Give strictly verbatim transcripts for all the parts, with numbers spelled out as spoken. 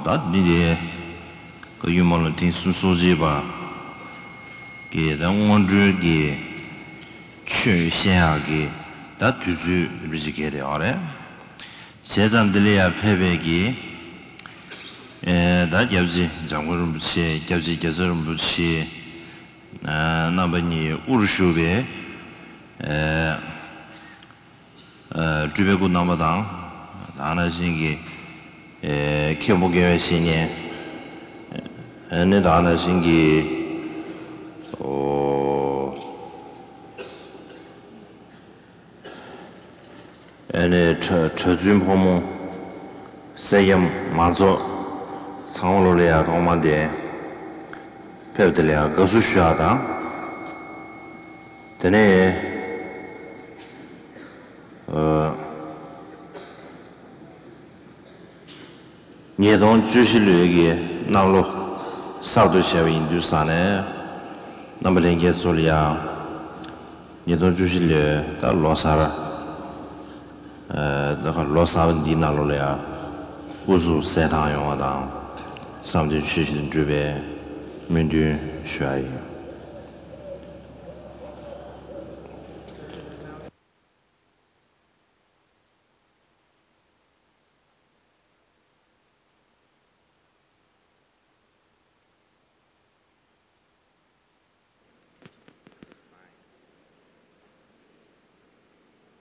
ད་འདི་དེ་བཀའ་བརྒྱུད་སྨོན་ལམ་ཐེངས་སུམ་ཅུ་སོ་གཅིག་པ་གི་ད་སྔོན་འགྲོའི་གི་ཆོས་བཤད་ཡག་གི་ད་དུས་ཚོད་རེ་ཅིག་གི་རེད་ཨ་རེད། བྱས་ཙང་འདི་ལ་ཡར་ཕེབས་པའི་གི་ཨེ་ད་སྐྱབས་རྗེ་འཇམ་མགོན་རིན་པོ་ཆེ། སྐྱབས་རྗེ་རྒྱལ་ཚབ་རིན་པོ་ཆེ། ཨ་རྣམ་པ་གཉིས་དབུར་བཞུགས་པའི་ཨ་ཨ་སྤྲུལ་པའི་སྐུ་རྣམ་པ་དང་། ད་ག་ནང་བཞིན་གྱི་ཨ་མཁན་པོ་དགེ་བའི་བཤེས་གཉེན། ཨ་ནི་ད་ག་ནང་བཞིན་གྱི་ཨོ། ཨ་ནི་གྲྭ་གྲྭ་བཙུན་ཕོ་མོ། སེར་སྐྱ་མང་ཚོགས་ཚང་མ་ལོ་ལ་ཡ་ཐོག་མ་དེ་ཕེབས་དེ་ལ་ཡ་དགའ་བསུ་ཞུ་ཡ་དང་། དེ་ནས་ཨ། ཉིས་སྟོང་བཅུ་བཞི་ལོའི་གི་གནམ་ལོ་གསར་དུ་བཞད་པ་ཡིན་དུས་ཙང་ནས། རྣམ་པ་ལྷན་རྒྱས་ཚོ་ལ་ཡང་ཉིས་སྟོང་བཅུ་བཞི་ལོའི་ད་ལོ་གསར། ཨ་ད་ག་ལོ་གསར་འདིའི་ནང་ལོགས་ལ་ཡང་སྐུ་གཟུགས་གསལ་ཐང་ཡོང་བ་དང་། བསམ་དོན་ཆོས་བཞིན་འགྲུབ་པའི་སྨོན་འདུན་ཞུ་ཡ་ཡིན།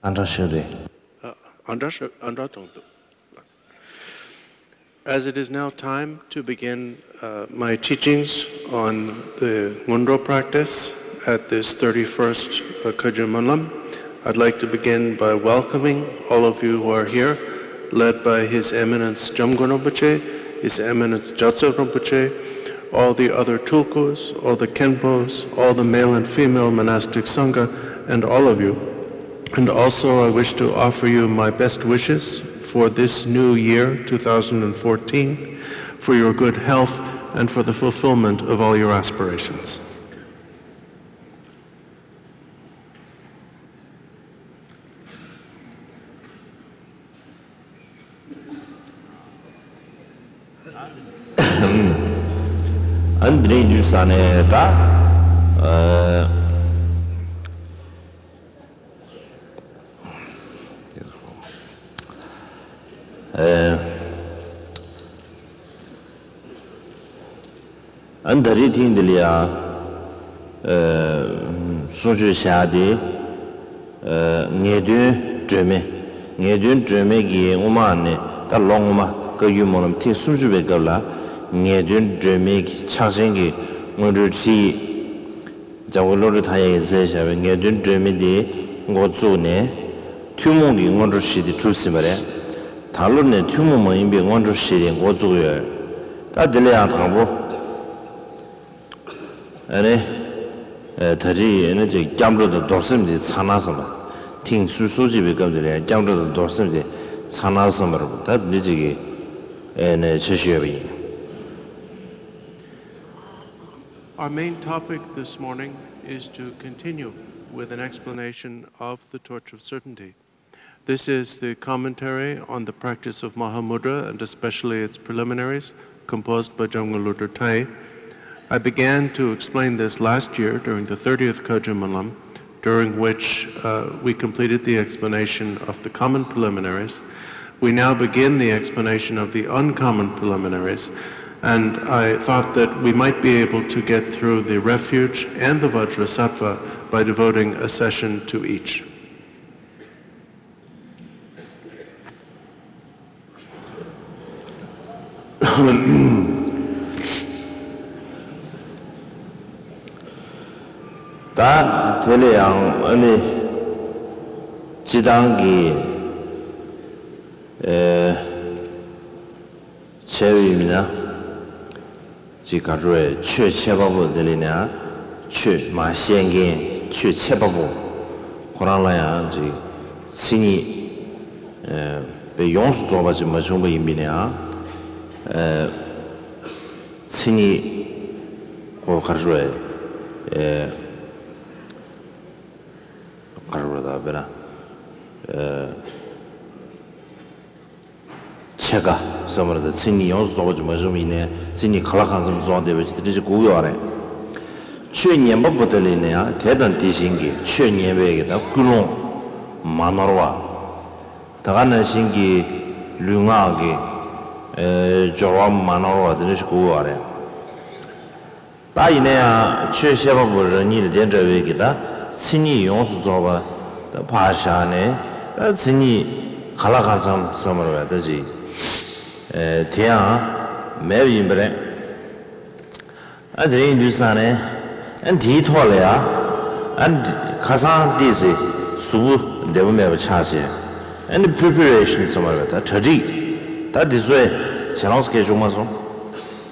ཨ་འདྲ་ཞུ་རེད། ཨ་འདྲ་ཞུ། ཨ་འདྲ་གཏོང་དུ། As it is now time to begin uh, my teachings on the Ngondro practice at this thirty-first uh, Khajur Manlam, I'd like to begin by welcoming all of you who are here, led by His Eminence Jamgon Rinpoche, His Eminence Gyatso Rinpoche, all the other tulkus, all the khenpos, all the male and female monastic sangha, and all of you. And also, I wish to offer you my best wishes for this new year, two thousand fourteen, for your good health and for the fulfillment of all your aspirations. ཨ་འདི་རིང་དུས་ས་ནས་ད། ཨ། ཨ། ཨ་ནི་ད་རེས་ཐེངས་འདི་ལ་ཡང་། ཨ། གསུང་ཆོས་བྱ་དེ། ཨ། ངེས་དོན་སྒྲོན་མེ། ངེས་དོན་སྒྲོན་མེ་གི་སྔོན་མ་ནས་ད་ལོ་སྔོན་མ་བཀའ་བརྒྱུད་སྨོན་ལམ་ཐེངས་སུམ་ཅུ་པའི་སྐབས་ལ་ངེས་དོན་སྒྲོན་མེ་གི་ཕྱག་ཆེན་གྱི་སྔོན་འགྲོའི་ཁྲིད་ཡིག་འཇམ་མགོན་བློ་གྲོས་ཐང་ཡང་གིས་མཛད་བཞག་པའི་ངེས་དོན་སྒྲོན་མེ་འདི་འགོ་བཙུགས་ནས། ཐུན་མོང་གི་སྔོན་འགྲོ་བཞི་དེ་གྲུབ་ཟིན་པ་རེད། ད་ལོ་ནས་ཐུན་མོང་མ་ཡིན་པའི་སྔོན་འགྲོ་བཞི་དེ་འགོ་བཙུགས་ཡོད། ད་དེ་ལ་ཡང་དང་པོ། ཨ་ནི། ཨ། ད་རེས་ཨ་ནི་ཅིག་སྐྱབས་འགྲོ་དང་རྡོར་སེམས་དེ་ཚང་ན་བསམ་པ། ཐེངས་སུམ་ཅུ་སོ་གཅིག་པའི་སྐབས་དེ་ལ་ཡང་སྐྱབས་འགྲོ་དང་རྡོར་སེམས་དེ་ཚང་ན་བསམ་པ་རེད། ད་འདི་ཅིག་གི་ཨ་ནི་འཆར་གཞི་ཡོད་པ་ཡིན། Our main topic this morning is to continue with an explanation of the Torch of Certainty. This is the commentary on the practice of Mahamudra and especially its preliminaries, composed by Jamgon Lodrö Thayé. I began to explain this last year during the thirtieth Khajur Manlam, during which uh, we completed the explanation of the common preliminaries. We now begin the explanation of the uncommon preliminaries, and I thought that we might be able to get through the refuge and the Vajrasattva by devoting a session to each. ད་དེ་ལས་ཡང་ཨ་ནི་སྤྱི་བཏང་གི་ཨེ། བྱས་པ་ཡིན་ན། ཅིག་ག་འགྲོ་བའི་ཆོས་འཆད་པ་པོ་དེ་ལས་ནས་ཆོས་མ་བཤད་མཁན་ཆོས་འཆད་པ་པོ་ཁོ་རང་ལ་ཡང་ཅིག་མཚན་ཉིད་ཨེ་དཔེ་ཡོངས་སུ་རྫོགས་པ་ཅིག་མ་བྱུང་བ་ཡིན་པས་ན་ཡང་ཨེ་མཚན་ཉིད་ཁོ་ག་འགྲོ་བའི་ཨེ་ག་འགྲོ་བ་ད་དཔེར་ན་ཨེ། ཕྱེད་ཀ་བསམ་པ་རེད། ད་མཚན་ཉིད་ཡོངས་སུ་རྫོགས་པ་ཅིག་མ་བྱུང་བ་ཡིན་ནའི་མཚན་ཉིད་གང་ལ་གང་འཚམ་རྫོགས་བསྡད་པ་ཅིག་དེ་འདྲ་ཅིག་དགོས་ཀྱི་ཡོད་རེད། ཆོས་ཉན་པ་པོ་དེ་ལ་ཡིན་ན་ཡང་དེ་དང་དེ་བཞིན་གྱི་ཆོས་ཉན་པའི་གི་ད་ཀུན་སློང་མ་ནོར་བ། ད་ག་ནང་བཞིན་གྱི་ལུས་ངག་གི་ཨེ་སྦྱོར་བ་མ་ནོར་བ་དེ་འདྲ་ཞིག་དགོས་ཀྱི་ཡོད་རེད། ད་ཡིན་ན་ཡང་ཆོས་བཤད་པ་པོ་རང་ཉིད་ལ་དེ་འདྲ་བའི་གི་ད་མཚན་ཉིད་ཡོངས་སུ་རྫོགས་པ་ད་ཕར་བཞག་ནས་ད་མཚན་ཉིད་གང་ལ་གང་འཚམ་བསམ་པ་རེད་པ། ད་ཅིག་ཨེ་དེ་ཡང་མེད་པ་ཡིན་པ་རེད། ཨ་དེ་རིང་དུས་སང་ནས་ཨ་འདིའི་ཐོག་ལ་ཡ་ཨ་ཁ་སང་ཏོག་ཙམ་གཟུགས་པོ་བདེ་པོ་མེད་པ་ཆགས་བྱས། ཨ་ནི་preparation ཟེར་བ་རེད་པ། ད་གྲ་སྒྲིག་ད་འདི་ཚོ་ཡ་བྱེད་ལོང་སྐད་བྱུང་མ་སོང་།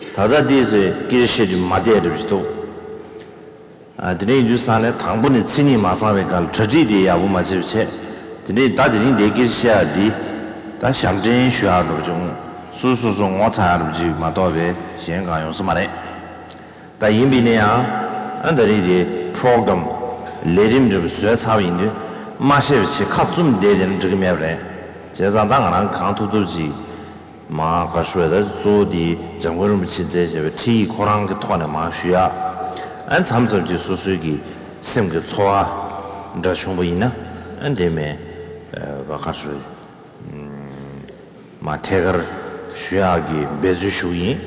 ད་ལྟ་ཏོག་ཙམ་སྐད་ཆ་བཤད་དུས་མ་བདེ་འདྲ་པོ་ཞིག་འདུག་ཨ་དེ་རིང་དུས་སང་ནས་དང་པོ་ནས་མཚན་ཉིད་མ་ཚང་བའི་སྒང་ལ་གྲ་སྒྲིག་དེ་ཡག་པོ་མ་བྱས་པ་བྱས། དེ་ནས་ད་དེ་རིང་འདིའི་སྐད་ཆ་བཤད་ཡ་འདི་ད་ཞབས་འདྲེན་ཞུ་ཡག་འདྲ་པོ་བྱུང་། སོ་སོ་སོ་ངོ་ཚ་ཡག་འདྲ་པོ་ཅིག་མ་གཏོགས་པའི་གཞན་གང་ཡོང་ས་མ་རེད། ད་ཡིན་པ་ཡིན་ན་ཡང་ཨ་ད་རེས་དེ་program ལས་རིམ་འདྲ་པོ་བཟོས་ཚར་བ་ཡིན་དུས་མ་བཤད་པ་བྱས་ཁ་བཙུམ་བསྡད་བསྡད་ན་འགྲིག་གི་མེད་པ་རེད། བྱས་ཙང་ད་ང་རང་གང་ཐུབ་ཐུབ་ཅིག་མ་ག་རེ་ཞུ་དགོས་རེད། ད་གཙོ་བོ་དེ་འཇམ་མགོན་རིན་པོ་ཆེས་མཛད་བྱས་པའི་ཁྲིད་ཡིག་ཁོ་རང་གི་ཐོག་ནས་མར་ཞུ་ཡག་ཨ་མཚམས་མཚམས་ཅིག་སོ་སོའི་གི་སེམས་ཀྱི་ཚོར་བ་འདྲ་བྱུང་བ་ཡིན་ན་ཨ་དེ་མེད་པ་ག་རེ་ཞུ་དགོས་རེད། མ་ཐད་ཀར་ཞུ་ཡག་གི་འབད་བརྩོན་ཞུ་གི་ཡིན།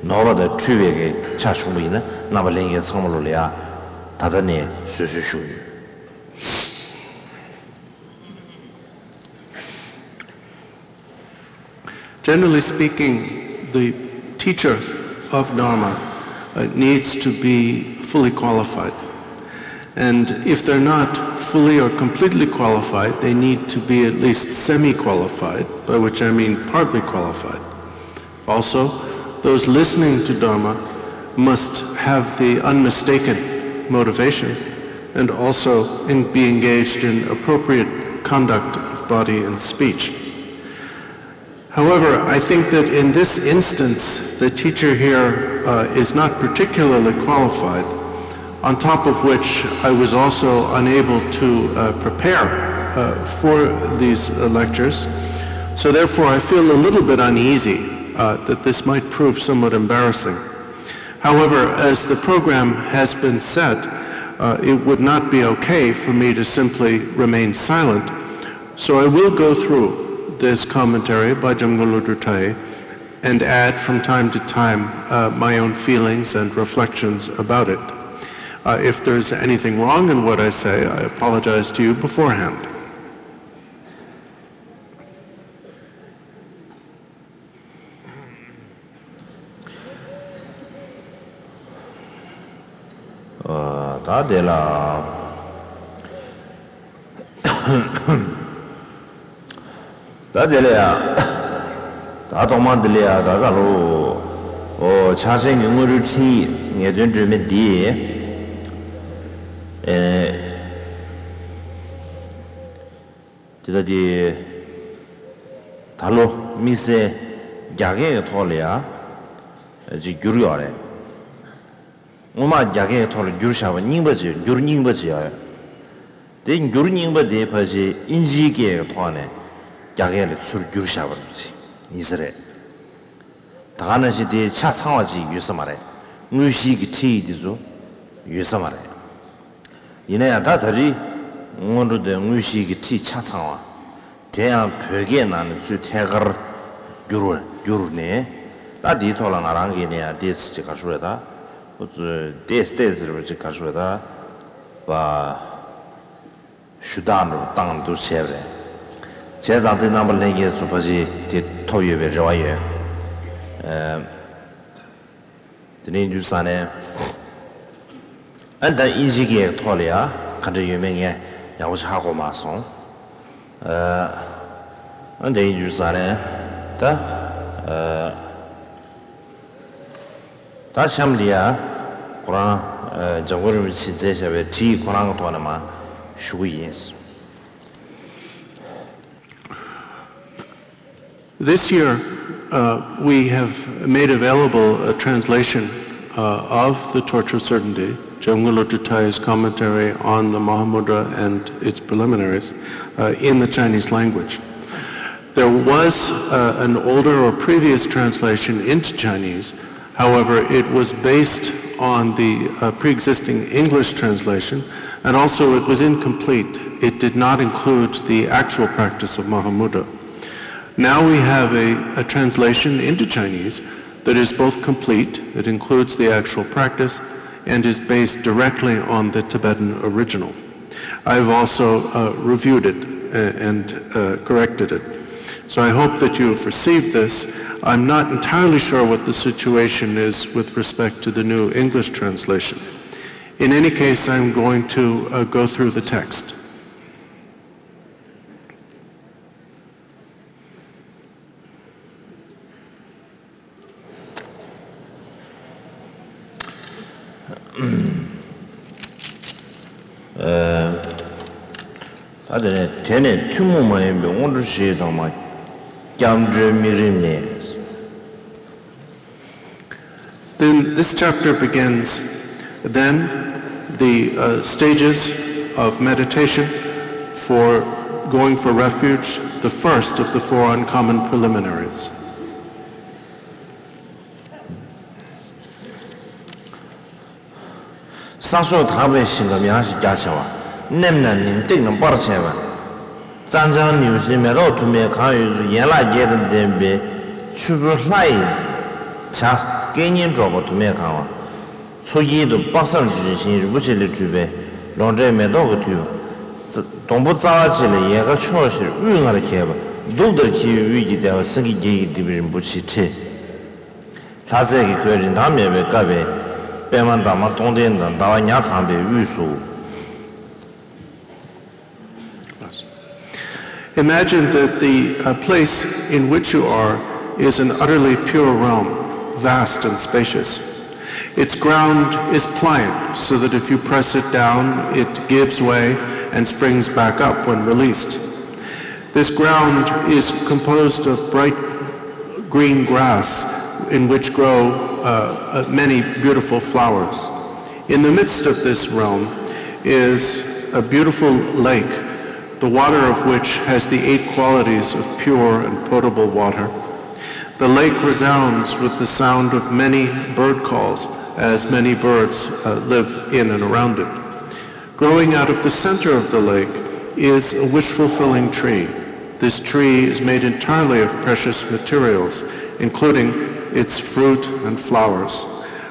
ནོར་བ་དང་འཁྲུལ་བའི་གི་ཆ་བྱུང་བ་ཡིན་ན་རྣམ་པ་ལྷན་རྒྱས་ཚང་མ་ལོ་ལ་ཡ་ད་ལྟ་ནས་བཟོད་གསོལ་ཞུ་གི་ཡིན། Generally speaking, the teacher of Dharma uh, needs to be fully qualified. And if they're not fully or completely qualified, they need to be at least semi qualified, by which I mean partly qualified. Also, those listening to Dharma must have the unmistaken motivation and also in, be engaged in appropriate conduct of body and speech. However, I think that in this instance, the teacher here uh, is not particularly qualified, on top of which I was also unable to uh, prepare uh, for these uh, lectures. So therefore, I feel a little bit uneasy uh, that this might prove somewhat embarrassing. However, as the program has been set, uh, it would not be okay for me to simply remain silent. So I will go through this commentary by Jamgon Lodro Thaye and add from time to time uh, my own feelings and reflections about it. Uh, if there's anything wrong in what I say, I apologize to you beforehand. ད་དེ་ལ། ད་དེ་ལ་ཡ། ད་ཐོག་མར་འདི་ལ་ཡ་ད་ད་ལོ། ཨོ་ཕྱག་ཆེན་གྱི་སྔོན་འགྲོའི་ཁྲིད་ཡིག་ངེས་དོན་སྒྲོན་མེ་འདི། ཨེ། དེ་ལྟ་དེ། ད་ལོ་དམིགས་བསལ་རྒྱ་སྐད་ཀྱི་ཐོག་ལ་ཡ། ཅིག་བསྒྱུར་ཡོད་རེད། སྔོན་མ་རྒྱ་སྐད་ཀྱི་ཐོག་ལ་བསྒྱུར་བཞག་པ་རྙིང་པ་ཅིག་བསྒྱུར་རྙིང་པ་ཅིག་ཡོད་རེད། དེ་བསྒྱུར་རྙིང་པ་དེ་ཕལ་ཆེར་དབྱིན་ཇིའི་སྐད་ཀྱི་ཐོག་ནས་རྒྱ་སྐད་ལ་ཚུར་བསྒྱུར་བཞག་པ་ཅིག་ཡིན་ས་རེད། ད་ག་ནང་བཞིན་དེ་ཆ་ཚང་བ་ཅིག་ཡོད་ས་མ་རེད། དངོས་གཞིའི་གི་ཁྲིད་ཡིག་དེ་ཚོ་ཡོད་ས་མ་རེད། ཡིན་ན་ཡང་ད་ད་རེས་སྔོན་འགྲོ་དང་དངོས་གཞིའི་གི་ཁྲིད་ཆ་ཚང་བ། དེ་ཡང་བོད་སྐད་ནང་ནས་ཚུར་ཐད་ཀར་བསྒྱུར་བ་བསྒྱུར་ནས། ད་དེའི་ཐོག་ལ་ང་རང་གིས་ནས་ཡང་ཏོག་ཙམ་ཅིག་ག་རེ་ཞུ་དགོས་རེད་ད། ཏོག་ཙམ་ཏོག་ཙམ་ཟེར་བ་ཅིག་ག་རེ་ཞུ་དགོས་རེད་ད། བ། ཞུ་དག་འདྲ་བོ་བཏང་འདུག་བྱས་པ་རེད། བྱས་ཙང་དེ་རྣམ་པ་ལྷན་རྒྱས་ཚོ་ཕལ་ཆེར་དེ་ཐོབ་ཡོད་པའི་རེ་བ་ཡོད། ཨེ། དེ་ནས་འདུག་ས་ནས། ཨ་ད་དབྱིན་ཇི་སྐད་ཐོག་ལ་ཡ་ག་འདྲ་ཡོད་མེད་ངས་ཡག་པོ་ཧ་གོ་མ་སོང་། ཨ་ཨ་དེ་འདུག་ས་ནས་ད། ཨ་ད་གཤམ་འདི་ཡ་ཁོ་རང་ཨ་འཇམ་མགོན་རིན་པོ་ཆེས་མཛད་བཞག་པའི་ཁྲིད་ཡིག་ཁོ་རང་གི་ཐོག་ནས་མར་ཞུ་གི་ཡིན། This year, uh, we have made available a translation uh, of the Torch of Certainty, Jamgon Lodro Thaye's commentary on the Mahamudra and its preliminaries, uh, in the Chinese language. There was uh, an older or previous translation into Chinese. However, it was based on the uh, pre existing English translation, and also it was incomplete. It did not include the actual practice of Mahamudra. Now we have a, a translation into Chinese that is both complete, it includes the actual practice, and is based directly on the Tibetan original. I've also uh, reviewed it uh, and uh, corrected it. So I hope that you have received this. I'm not entirely sure what the situation is with respect to the new English translation. In any case, I'm going to uh, go through the text. ད་དེ་ནས་དེ་ནས་ཐུན་མོང་མ་ཡིན་པའི་སྔོན་འགྲོ་བཞི་དང་མ། སྐྱབས་འགྲོའི་དམིགས་རིམ་ནས། Then this chapter begins. Then the uh, stages of meditation for going for refuge, the first of the four uncommon preliminaries. ས་སོགས་དག་པའི་ཞིང་ཁམས་ཡངས་ཤིང་རྒྱ་ཆེ་བ། མནན་ན་ནི་བཏེགས་ན་སྤར་བྱས་པ། རྩྭ་ལྗང་ནེའུ་གསིང་མེ་ཏོག་དུ་མས་གང་ཡོད་ཚུལ། ཡན་ལག་བརྒྱད་དང་ལྡན་པའི་ཆུ་ཚོད་ལྷ་ཡི་བྱ། སྐད་སྙན་སྒྲོག་པ་དུ་མས་གང་བ། མཚོ་དཀྱིལ་དུ་དཔག་བསམ་ལྗོན་ཤིང་རིན་པོ་ཆེ་ལས་གྲུབ་པའི་ལོ་འབྲས་མེ་ཏོག་གིས་འདུད་པ། སྡོང་པོ་རྩ་བ་གཅིག་ལ་ཡལ་ག་ཕྱོགས་བཞིར་དབུས་ལྔར་གྱེས་པ། གདུགས་ལྟར་འཁྱིལ་བའི་དབུས་ཀྱི་ལྟེ་བར་སེང་གེ་བརྒྱད་ཀྱིས་བརྡིབས་པའི་རིན་པོ་ཆེའི་ཁྲི། ལྷ་རྫས་ཀྱི་གོས་རིན་ཐང་མེད་པས་བཀབ་པའི་པདྨ་འདབ་མ་སྟོང་ལྡན་དང་ཟླ་བ་ཉ་གང་བའི་དབུས་སུ། Imagine that the uh, place in which you are is an utterly pure realm, vast and spacious. Its ground is pliant, so that if you press it down, it gives way and springs back up when released. This ground is composed of bright green grass in which grow uh, uh, many beautiful flowers. In the midst of this realm is a beautiful lake, the water of which has the eight qualities of pure and potable water. The lake resounds with the sound of many bird calls, as many birds uh, live in and around it. Growing out of the center of the lake is a wish fulfilling tree. This tree is made entirely of precious materials, including its fruit and flowers,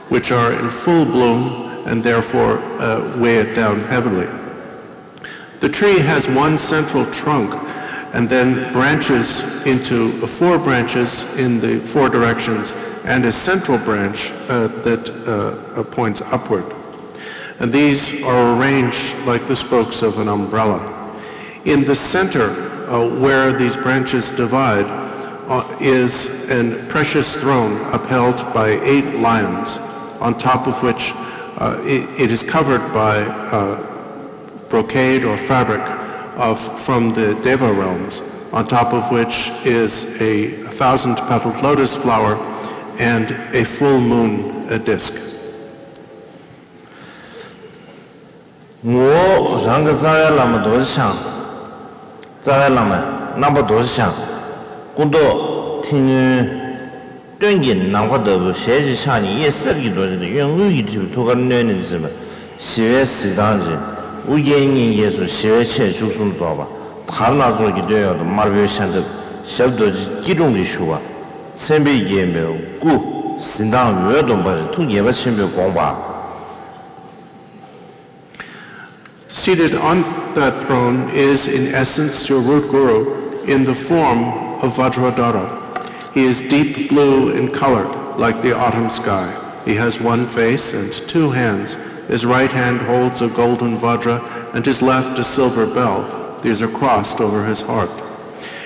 which are in full bloom and therefore uh, weigh it down heavily. The tree has one central trunk and then branches into four branches in the four directions and a central branch uh, that uh, points upward. And these are arranged like the spokes of an umbrella. In the center, uh, where these branches divide, uh, is a precious throne upheld by eight lions, on top of which uh, it, it is covered by uh, brocade or fabric of, from the Deva realms, on top of which is a thousand petaled lotus flower and a full moon a disk. ངོ་བོ་རང་གི་རྩ་བའི་བླ་མ་རྡོ་རྗེ་འཆང་། རྩ་བའི་བླ་མ་རྣམ་པ་རྡོ་རྗེ་འཆང་། སྐུ་མདོག་མཐིང་སྔོན། སྟོན་གྱི་ནམ་མཁའ་ལྟ་བུ་ཞལ་གཅིག་ཕྱག་གཉིས་གཡས་གསེར་གྱི་རྡོ་རྗེ་དང་གཡོན་དངུལ་གྱི་ཁྲི་པའི་ཐུགས་ཀར་བསྣོལ་ནས་འཛིན་པ། ཞི་བའི་གཟིགས་སྟངས་ཅན། དབུ་རྒྱན་སྙིང་གའི་ཟུར་ཞི་བའི་ཆས་བཅུ་གསུམ་རྫོགས་པ། དར་སྣ་ཚོགས་ཀྱི་སྟོད་གཡོགས་དང་དམར་པོའི་ཤམ་ཐབས། ཞབས་རྡོ་རྗེ་སྐྱིལ་ཀྲུང་གིས་བཞུགས་པ། མཚན་དཔེས་བརྒྱན་པའི་སྐུ། གཟི་མདངས་འོད་དུ་འབར་ཞིང་ཐུགས་དགྱེས་པ་ཆེན་པོས་དགོངས་པ། Seated on that throne is, in essence, your root guru in the form of Vajradhara. He is deep blue in color, like the autumn sky. He has one face and two hands. His right hand holds a golden vajra, and his left a silver bell. These are crossed over his heart.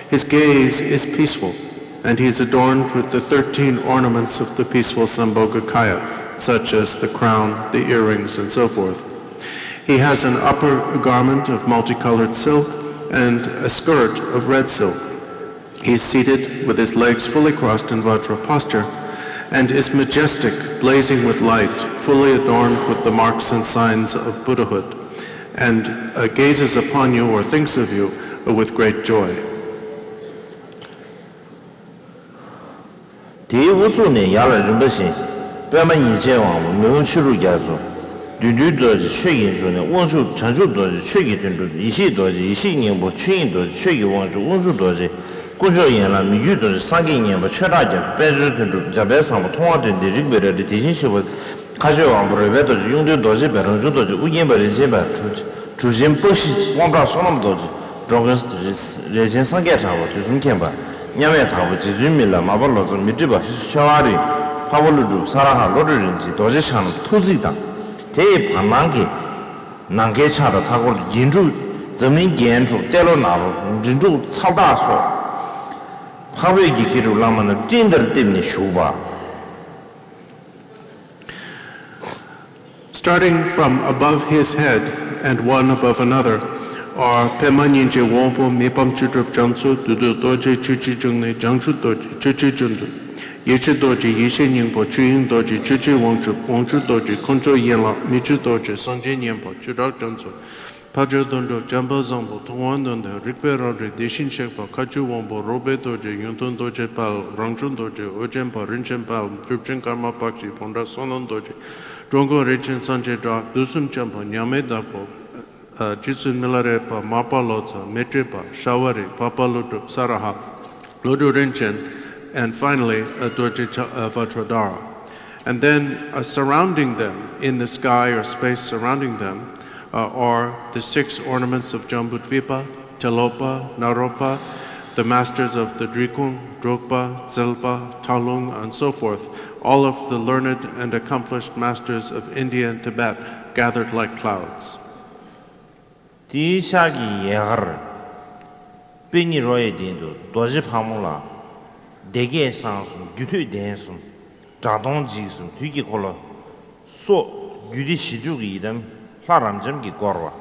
His gaze is peaceful, and he is adorned with the thirteen ornaments of the peaceful Sambhogakaya, such as the crown, the earrings, and so forth. He has an upper garment of multicolored silk and a skirt of red silk. He is seated with his legs fully crossed in Vajra posture and is majestic, blazing with light, fully adorned with the marks and signs of Buddhahood, and uh, gazes upon you or thinks of you uh, with great joy. དེའི་དབུ་ཚུགས་ནས་ཡར་ལ་རིམ་པ་བཞིན། པདྨ་ཉིན་བྱེད་དབང་པོ། མི་ཕམ་ཆོས་དྲུག་རྒྱ་མཚོ། བདུད་འདུལ་རྡོ་རྗེ་ཆོས་ཀྱི་འབྱུང་གནས། དབང་ཕྱུག་བྱང་ཆུབ་རྡོ་རྗེ་ཆོས་ཀྱི་དོན་གྲུབ། ཡེ་ཤེས་རྡོ་རྗེ་ཡེ་ཤེས་སྙིང་པོ། ཆོས་དབྱིངས་རྡོ་རྗེ་ཆོས་ཀྱི་དབང་ཕྱུག། དབང་ཕྱུག་རྡོ་རྗེ། དཀོན་མཆོག་ཡན་ལག། མི་བསྐྱོད་རྡོ་རྗེ། སངས་རྒྱས་མཉན་པ། ཆོས་གྲགས་རྒྱ་མཚོ། དཔལ་འབྱོར་དོན་གྲུབ། འཇམ་དཔལ་བཟང་པོ། མཐོང་བ་དོན་ལྡན། རིག་པའི་རལ་གྲི། དེ་བཞིན་གཤེགས་པ། མཁའ་སྤྱོད་དབང་པོ། རོལ་པའི་རྡོ་རྗེ། གཡུང་དྲུང་རྡོ་རྗེ་བས། རང་བྱུང་རྡོ་རྗེ། ཨོ་རྒྱན་པ། རིན་ཆེན་བལ། གྲུབ་ཆེན་པ་བཞི། དབང་དྲག་བསོད་ནམས་རྡོ་རྗེ། འགྲོ་མགོན་རས་ཆེན་སངས་རྒྱས་གྲགས་པ། དུས་གསུམ་མཁྱེན་པ། མཉམ་མེད་དྭགས་པོ། རྗེ་བཙུན་མི་ལ། མར་པ་ལོ་ཙཱ། མཻ་ཏྲི་པ། ཤྲ་བ་རི། འཕགས་པ་ཀླུ་སྒྲུབ། ས་ར་ཧ། བློ་གྲོས་རིན་ཆེན། རྡོ་རྗེ་འཆང་རྣམས་ཐུགས་གཙིགས་དང་། དེ་ཡི་བར་སྣང་གི་ནམ་མཁའི་ཆར་དང་མཐའ་འཁོར་དུ། རྒྱན་དྲུག་འཛམ་གླིང་རྒྱན་དྲུག་ཏེ་ལོ་ནཱ་རོ། མགྲིན་དྲུག་ཚ་བདག་སོགས། འཕགས་བོད་ཀྱི་མཁས་གྲུབ་བླ་མ་རྣམས་སྤྲིན་ལྟར་གཏིབས་ནས་བཞུགས་པ། Starting from above his head and one above another are པདྨ་ཉིན་བྱེད་དབང་པོ། མི་ཕམ་ཆོས་གྲུབ་རྒྱ་མཚོ། བདུད་འདུལ་རྡོ་རྗེ། ཆོས་ཀྱི་འབྱུང་གནས། བྱང་ཆུབ་རྡོ་རྗེ། ཆོས་ཀྱི་དོན་གྲུབ། ཡེ་ཤེས་རྡོ་རྗེ། ཡེ་ཤེས་སྙིང་པོ། ཆོས་དབྱིངས་རྡོ་རྗེ། ཆོས་ཀྱི་དབང་ཕྱུག། དབང་ཕྱུག་རྡོ་རྗེ། དཀོན་མཆོག་ཡན་ལག། མི་བསྐྱོད་རྡོ་རྗེ། སངས་རྒྱས་མཉན་པ། ཆོས་གྲགས་རྒྱ་མཚོ། འཕགས་མཆོག་དོན་གྲུབ། འཇམ་དཔལ་བཟང་པོ། མཐོང་བ་དོན་ལྡན། རིག་པའི་རལ་གྲི། དེ་བཞིན་གཤེགས་པ། མཁའ་སྤྱོད་དབང་པོ། རོལ་པའི་རྡོ་རྗེ། གཡུང་དྲུང་རྡོ་རྗེ་བལ། རང་བྱུང་རྡོ་རྗེ། ཨོ་རྒྱན་པ། རིན་ཆེན་བལ། གྲུབ་ཆེན་ཀརྨ་པཀྵི། བོན་དགྲ་བསོད་ནམས་རྡོ་རྗེ། འགྲོ་མགོན་རིན་ཆེན་སངས་རྒྱས་གྲགས། དུས་གསུམ་མཁྱེན་པ། མཉམ་མེད་དྭགས་པོ། ཨ། རྗེ་བཙུན་མི་ལ་རས་པ། མར་པ་ལོ་ཙཱ། མཻ་ཏྲི་པ། ཤྲ་བ་རི། འཕགས་པ་ཀླུ་སྒྲུབ། ས་ར་ཧ། བློ་གྲོས་རིན་ཆེན། And finally, uh, Dorje Cha-, uh, Vajradhara. And then, uh, surrounding them, in the sky or space surrounding them, uh, are the six ornaments of Jambudvipa: Tilopa, Naropa, the masters of the Drikung, Drogpa, Tselpa, Talung, and so forth, all of the learned and accomplished masters of India and Tibet, gathered like clouds. དེའི་ཤར་གྱི་ཡལ་གར། པད་ཉི་རོ་ཡི་སྟེང་དུ་རྡོ་རྗེ་ཕག་མོ་ལ། སྡེ་བརྒྱད་བསང་གསུམ། རྒྱུད་སྟོད་གདན་གསུམ། གྲྭ་གདོང་འཇིགས་གསུམ། དུས་ཀྱི་འཁོར་ལོ་སོགས། རྒྱུད་སྡེ་བཞི་བཅུ་གི་ཡི་དམ་ལྷ་རབ་འབྱམས་ཀྱིས་བསྐོར་བ།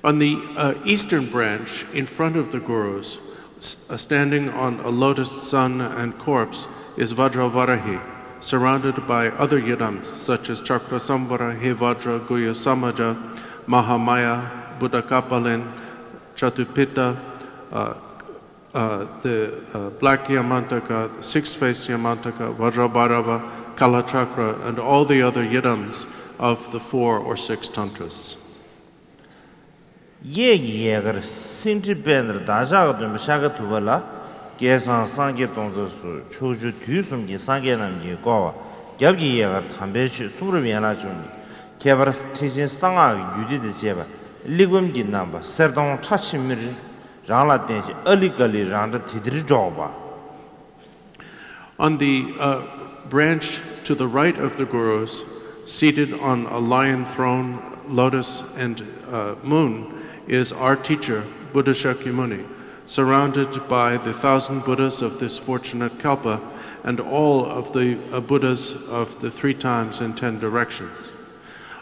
On the, uh, eastern branch, in front of the gurus, s-, uh, standing on a lotus sun and corpse, is Vajravarahi, surrounded by other yidams such as Chakrasamvara, Hevajra, Guhyasamaja, Mahamaya, Buddhakapalin, Chatupitha, uh, uh, the, uh, Black Yamantaka, the Six-Faced Yamantaka, Vajrabhairava, Kalachakra, and all the other yidams of the four or six tantras. གཡས་ཀྱི་ཡལ་གར་སེང་ཁྲི་པད་ནག་བདག་ཅག་གི་སྟོན་པ་ཤཱཀྱ་ཐུབ་པ་ལ། བསྐལ་བཟང་སངས་རྒྱས་སྟོང་རྩ་གསུམ། ཕྱོགས་བཅུ་དུས་གསུམ་གྱི་སངས་རྒྱས་རྣམས་ཀྱིས་བསྐོར་བ། རྒྱབ་ཀྱི་ཡལ་གར་དམ་པའི་ཆོས་གསུང་རབ་ཡན་ལག་བཅུ་གཉིས། ཁྱད་པར་ཐེག་ཆེན་གསང་སྔགས་ཀྱི་རྒྱུད་སྡེ་དང་བཅས་པ། གླེགས་བམ་གྱི་རྣམ་པ་གསེར་སྡོང་ཁྲ་ཆེན་མིར། རང་ལ་བརྟེན་ཞིང་ཨ་ལི་ཀ་ལི་རང་སྒྲ་དིར་དིར་སྒྲོག་པ། On the, uh, branch to the right of the gurus, seated on a lion throne, lotus, and, uh, moon, is our teacher, Buddha Shakyamuni, surrounded by the thousand Buddhas of this fortunate kalpa and all of the, uh, Buddhas of the three times and ten directions.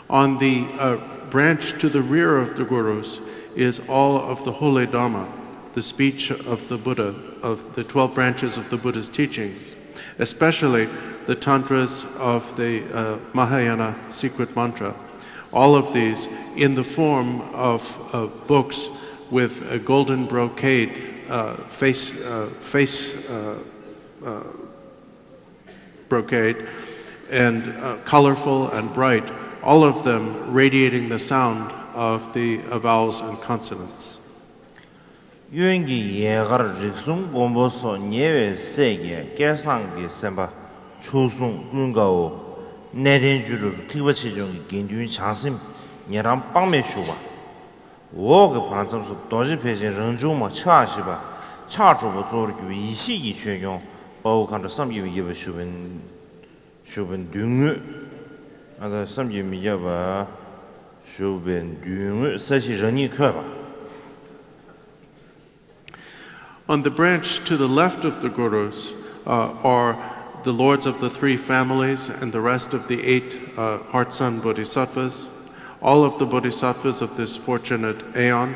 On the, uh, branch to the rear of the gurus is all of the holy Dharma, the speech of the Buddha, of the twelve branches of the Buddha's teachings, especially the tantras of the, uh, Mahayana secret mantra. All of these in the form of, uh, books with a golden brocade, uh, face, uh, face, uh, uh, brocade, and, uh, colorful and bright, all of them radiating the sound of the, uh, vowels and consonants. གཡོན་གྱི་ཡལ་གར་རིགས་གསུམ་མགོན་པོ་སོགས་ཉེ་བའི་སྲས་ཀྱི་སྐལ་བཟང་གི་སེམས་དཔའ་མཆོག་ཟུང་ཀུན་དགའ་བོ། གནས་བརྟན་བཅུ་དྲུག་སོགས་ཐེག་པ་ཆེ་ཆུང་གི་དགེ་འདུན་བྱང་སེམས་ཉན་རང་དཔག་མེད་བཞུགས་པ། འོག་གི་བར་མཚམས་སུ་རྡོ་རྗེ་ཕལ་ཆེན་རང་བྱུང་མ་ཕྱག་བཞི་པ་ཕྱག་དྲུག་པ་གཙོ་བོར་གྱུར་པའི་ཡེ་ཤེས་ཀྱི་ཆོས་སྐྱོང་དཔའ་བོ་མཁའ་འགྲོ་བསམ་གྱིས་མི་ཁྱབ་པ་བཞུགས་པའི་བཞུགས་པའི་མདུན་ངོས། ཨ་ད་བསམ་གྱིས་མི་ཁྱབ་པ་བཞུགས་པའི་མདུན་ངོས་ས་གཞི་རང་ཉིད་འཁོད་པ། On the branch to the left of the Gurus, uh, are the lords of the three families and the rest of the eight, uh, heart son bodhisattvas, all of the bodhisattvas of this fortunate aeon,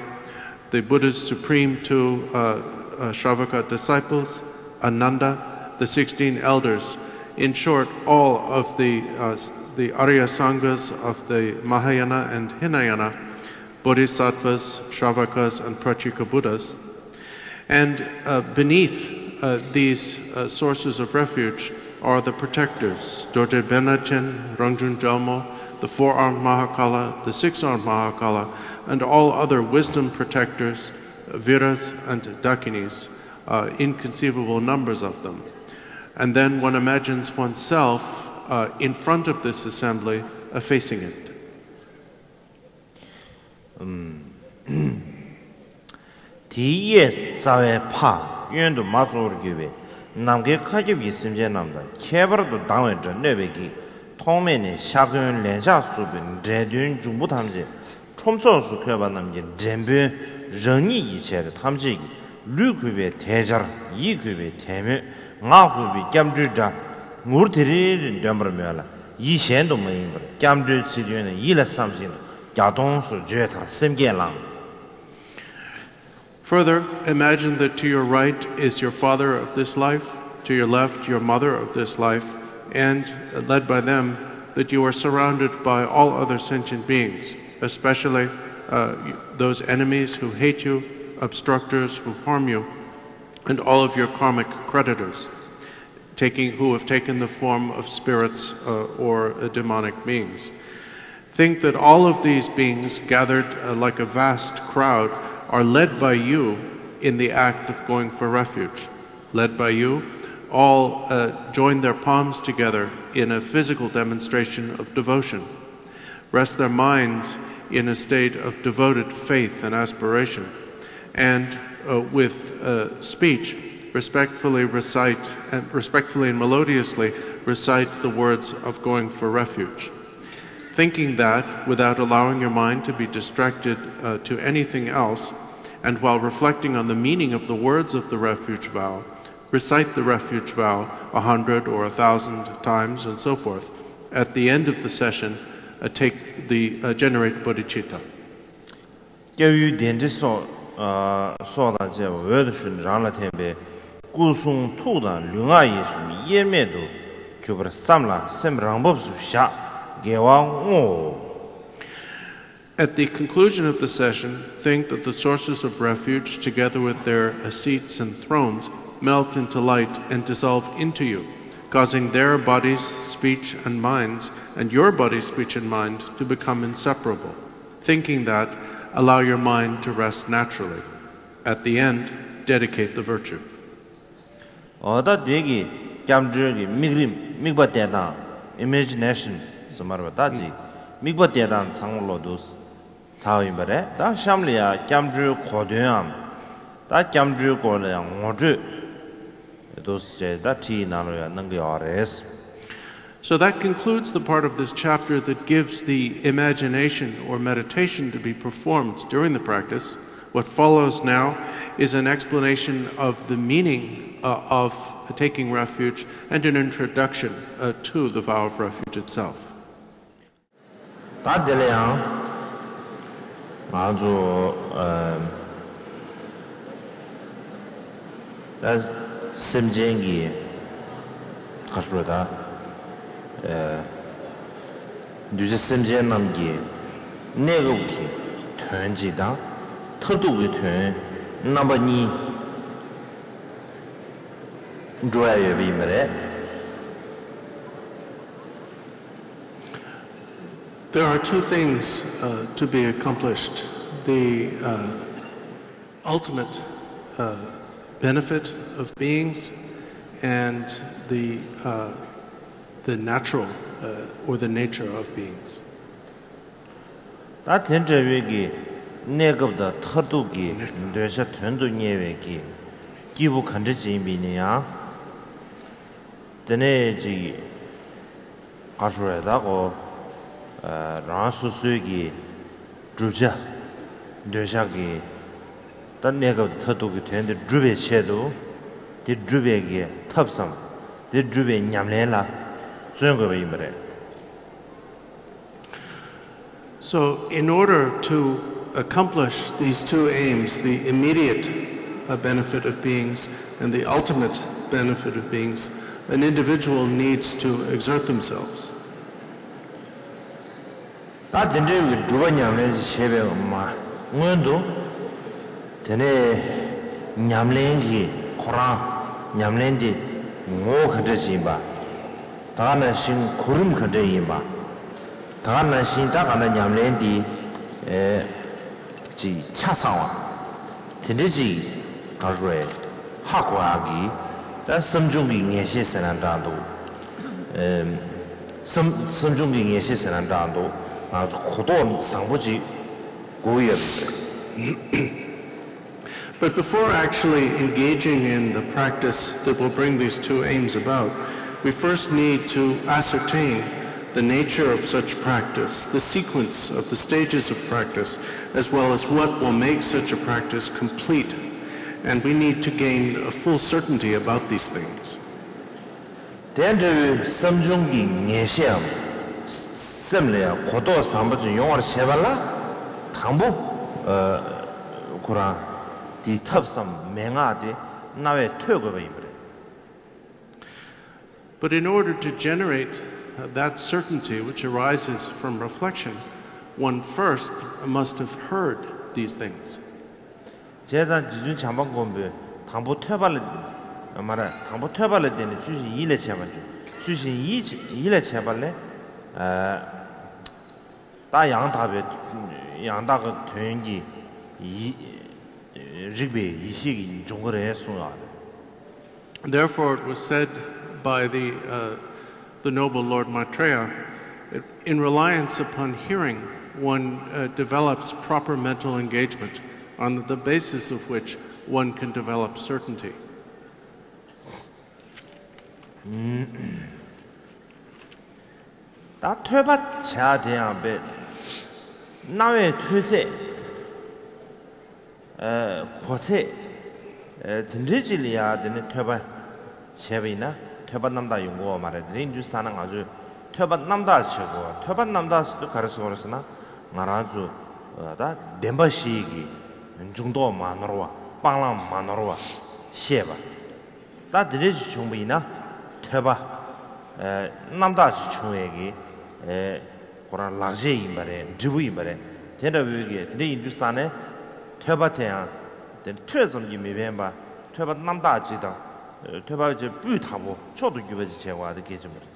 the Buddha's supreme two, uh, uh, Shravaka disciples, Ananda, the sixteen elders, in short, all of the, uh, the Arya Sanghas of the Mahayana and Hinayana, bodhisattvas, shravakas, and prattyeka Buddhas. And, uh, beneath, Uh, these uh, sources of refuge are the protectors, Dorje Benlachen, Rangjung Gyalmo, the four-armed Mahakala, the six-armed Mahakala, and all other wisdom protectors, Viras and Dakinis, uh, inconceivable numbers of them. And then one imagines oneself uh, in front of this assembly, uh, facing it. དེའི་གཡས་སུ་རྩ་བའི་ཕ་གཡོན་དུ་མ་གཙོ་བོར་གྱུར་པའི་ནམ་མཁའི་མཁའ་ཁྱབ་ཀྱི་སེམས་ཅན་རྣམས་དང་ཁྱད་པར་དུ་སྡང་བའི་དགྲ་གནོད་པའི་གི་ཐོགས་མེད་ནས་ཤ་འཁོན་ལན་ཆགས་སུག་པའི་འདྲེ་གདོན་འབྱུང་པོ་ཐམས་ཅད་ཁྲོམ་ཚོགས་སུ་འཁོད་པ་རྣམས་ཀྱི་འདྲེན་དཔོན་རང་ཉིད་ཀྱི་ཆེད་དུ་ཐམས་ཅད་ཀྱི་ལུས་གུས་པའི་དད་སྦྱར་ཡིད་གུས་པའི་དད་མོས་ངག་གུས་པའི་སྐྱབས་འགྲོའི་སྒྲ་ངུར་དི་རི་རི་འདོན་པར་མོས་ལ་ཡིད་གཞན་དུ་མ་ཡེངས་པར་སྐྱབས་འགྲོའི་ཚིག་དོན་ནི་ཡིད་ལ་བསམ་བཞིན་དུ། བརྒྱ་སྟོང་སོགས་བརྗོད་མཐར་སེམས་བསྐྱེད་བླངས། Further, imagine that to your right is your father of this life, to your left, your mother of this life, and, uh, led by them, that you are surrounded by all other sentient beings, especially uh, those enemies who hate you, obstructors who harm you, and all of your karmic creditors, taking, who have taken the form of spirits uh, or uh, demonic beings. Think that all of these beings, gathered uh, like a vast crowd, are led by you in the act of going for refuge. Led by you, all uh, join their palms together in a physical demonstration of devotion. Rest their minds in a state of devoted faith and aspiration, and uh, with uh, speech, respectfully recite and respectfully and melodiously recite the words of going for refuge. Thinking that, without allowing your mind to be distracted uh, to anything else, and while reflecting on the meaning of the words of the refuge vow, recite the refuge vow a hundred or a thousand times and so forth. At the end of the session, uh, take the uh, generate bodhicitta. སྐྱབས་ཡུལ་གདན་ཁྲི་སོགས་སོགས་དང་བཅས་པ་འོད་དུ་ཞུ་ནས་རང་ལ་ཐིམ་པས་སྐུ་གསུང་ཐུགས་དང་ལུས་ངག་ཡིད་གསུམ་དབྱེར་མེད་དུ་གྱུར་པར་བསམ་ལ་སེམས་རང་བབས་སུ་བཞག་དགེ་བ་བསྔོའོ། At the conclusion of the session, think that the sources of refuge, together with their seats and thrones, melt into light and dissolve into you, causing their bodies, speech, and minds, and your body, speech, and mind to become inseparable. Thinking that, allow your mind to rest naturally. At the end, dedicate the virtue. འོ་ད་དེ་གི་སྐྱབས་འགྲོའི་གི་དམིགས་རིམ་དམིགས་པ་གཏད་སྟངས་Imagination ཟེར་མ་རེད་པ། ད་ཅིག་དམིགས་པ་གཏད་སྟངས་ཚང་མ་ལོ་འདུག་ཚར་ཡིན་པ་རེད། ད་གཤམ་ལ་ཡང་སྐྱབས་འགྲོའི་གོ་དོན་འམ་ད་སྐྱབས་འགྲོའི་སྐོར་ལ་ཡང་ངོ་སྤྲོད་འདུག་ཅེས་ད་ཁྲིད་ནང་ལ་ཡང་གནང་གི་ཡོད་རེད། So that concludes the part of this chapter that gives the imagination or meditation to be performed during the practice. What follows now is an explanation of the meaning uh, of taking refuge and an introduction uh, to the vow of refuge itself. ད་དེ་ལ་ཡང་ང་ཚོ་ཨ་ད་སེམས་ཅན་གྱི་ག་རེ་ཟེར་ད་ཨ་གདུལ་བྱ་སེམས་ཅན་རྣམས་ཀྱི་གནས་སྐབས་ཀྱི་དོན་གཅིག་དང་མཐར་ཐུག་གི་དོན་རྣམ་པ་གཉིས་འགྲོ་ཡ་ཡོད་པ་ཡིན་པ་རེད། There are two things uh, to be accomplished. The uh, ultimate uh, benefit of beings and the, uh, the natural uh, or the nature of beings. ད་དེ་འདྲ་བའི་གི་གནས་སྐབས་དང་མཐར་ཐུག་གི་འདོད་ཆགས་དོན་དུ་གཉེར་བའི་གི་སྐྱེས་བུ་ག་འདྲ་ཅིག་ཡིན་པ་ཡིན་ན་ཡང་། དེ་ནས་ཅིག་ག་རེ་ཟེར་ད་གོ། རང་སོ་སོའི་གི་བསྒྲུབ་བྱ་འདོད་ཆགས་ཀྱི་ད་གནས་སྐབས་དང་མཐར་ཐུག་གི་དོན་དེ་སྒྲུབ་པའི་ཆེད་དུ་དེ་སྒྲུབ་པའི་གི་ཐབས་སམ་དེ་སྒྲུབ་པའི་ཉམས་ལེན་ལ་བརྩོན་དགོས་པ་ཡིན་པ་རེད། So, in order to accomplish these two aims, the immediate uh, benefit of beings and the ultimate benefit of beings, an individual needs to exert themselves. ད་དེ་འདྲའི་གི་སྒྲུབ་པ་ཉམས་ལེན་ཞིག་བྱེད་པའི་མ་སྔོན་དུ། དེ་ནས་ཉམས་ལེན་གྱི་ཁོ་རང་ ཉམས་ལེན་དེ་ངོ་བོ་ག་འདྲ་ཞིག་ཡིན་པ། ད་ག་ནང་བཞིན་གོ་རིམ་ག་འདྲ་ཡིན་པ། ད་ག་ནང་བཞིན་ད་ག་ནང་ཉམས་ལེན་དེ་ཨེ་ཅིག་ཆ་ཚང་བ། དེ་འདྲ་ཅིག་ག་རེ་ཧ་གོ་ཡག་གི། ད་བསམ་བྱུང་གི་ངེས་ཤེས་ཟེར་ན་འདྲ་འདུག་ཨེ་བསམ་བསམ་བྱུང་གི་ངེས་ཤེས་ཟེར་ན་འདྲ་འདུག་ང་ཚོ་གོ་རྟོགས་བཟང་པོ་ཅིག་དགོས་ཡོད་རེད། But before actually engaging in the practice that will bring these two aims about, we first need to ascertain the nature of such practice, the sequence of the stages of practice, as well as what will make such a practice complete. And we need to gain a full certainty about these things. དེ་འདྲ་བའི་བསམ་བྱུང་གི་ངེས་ཤེས་སམ། སེམས་ལ་ཡང་གོ་རྟོགས་བཟང་པོ་ཅིག་ཡོང་བར་བྱེད་པ་ལ། དང་པོ། ཨ། ཁོ་རང་དེའི་ཐབས་སམ་མན་ངག་དེ་རྣ་བས་ཐོས་དགོས་པ་ཡིན་པ་རེད། But in order to generate that certainty which arises from reflection, one first must have heard these things. བྱས་ཙང་རྗེ་བཙུན་བྱམས་པ་མགོན་པོས་དང་པོ་ཐོས་པ་ལ། མ་རེད། དང་པོ་ཐོས་པ་ལ་བརྟེན་ནས་ཚུལ་བཞིན་ཡིད་ལ་བྱེད་པར་འགྱུར། ཚུལ་བཞིན་ཡིད་ཡིད་ལ་བྱེད་པ་ལས། ཨ། ད་ཡང་དག་པའི་ཡང་དག་གི་དོན་གྱི་ཡིད། རིག་པའི་ཡེ་ཤེས་ཀྱི་འབྱུང་གི་རེད་གསུངས་ཡོད་རེད། Therefore, it was said by the, uh, the noble Lord Maitreya, in reliance upon hearing, one, uh, develops proper mental engagement, on the basis of which one can develop certainty. ད་ཐོས་པ་བྱ་དེ་ཡང་པས། རྣ་བས་ཐོས་ཚད། ཨ། གོ་ཚད། ཨ། དེ་འདྲའི་ཅིག་ལ་ཡང་དེ་ནི་ཐོས་པ་བྱས་པ་ཡིན་ན་ཐོས་པ་རྣམ་དག་ཡོང་གི་ཡོད་མ་རེད། དེ་རིང་འདུག་ས་ན་ང་ཚོས་ཐོས་པ་རྣམ་དག་བྱེད་དགོས། ཐོས་པ་རྣམ་དག་ཟེར་དུས་ག་རེ་ཟེར་དགོས་རེད་ཟེར་ན། ང་རང་ཚོ་ད་བདེན་པ་བཞི་ཡི་གི་འཇུག་ལྡོག་མ་ནོར་བ། སྤང་བླང་མ་ནོར་བ་ཤེས་པ། ད་དེ་འདྲ་ཞིག་བྱུང་བ་ཡིན་ན་ཐོས་པ། ཨ། རྣམ་དག་ཅིག་བྱུང་བའི་གི། ཨ། ཁོ་རང་ལག་རྗེས་ཡིན་པ་རེད། འབྲས་བུ་ཡིན་པ་རེད། དེ་འདྲ་བོའི་གི་དེ་འདྲ་ཡིན་དུས་ཙང་ནས་ཐོས་པ་དེ་ཡང་དེ་ཐོས་ཙམ་གྱིས་མི་ཕན་པ། ཐོས་པ་རྣམ་དག་ཅིག་དང་། ཨ། ཐོས་པ་ཅིག་སྤུས་དག་པོ་མཆོག་ཏུ་གྱུར་པ་ཅིག་བྱེད་དགོས་པ་དེ་གལ་ཆེན་པོ་རེད།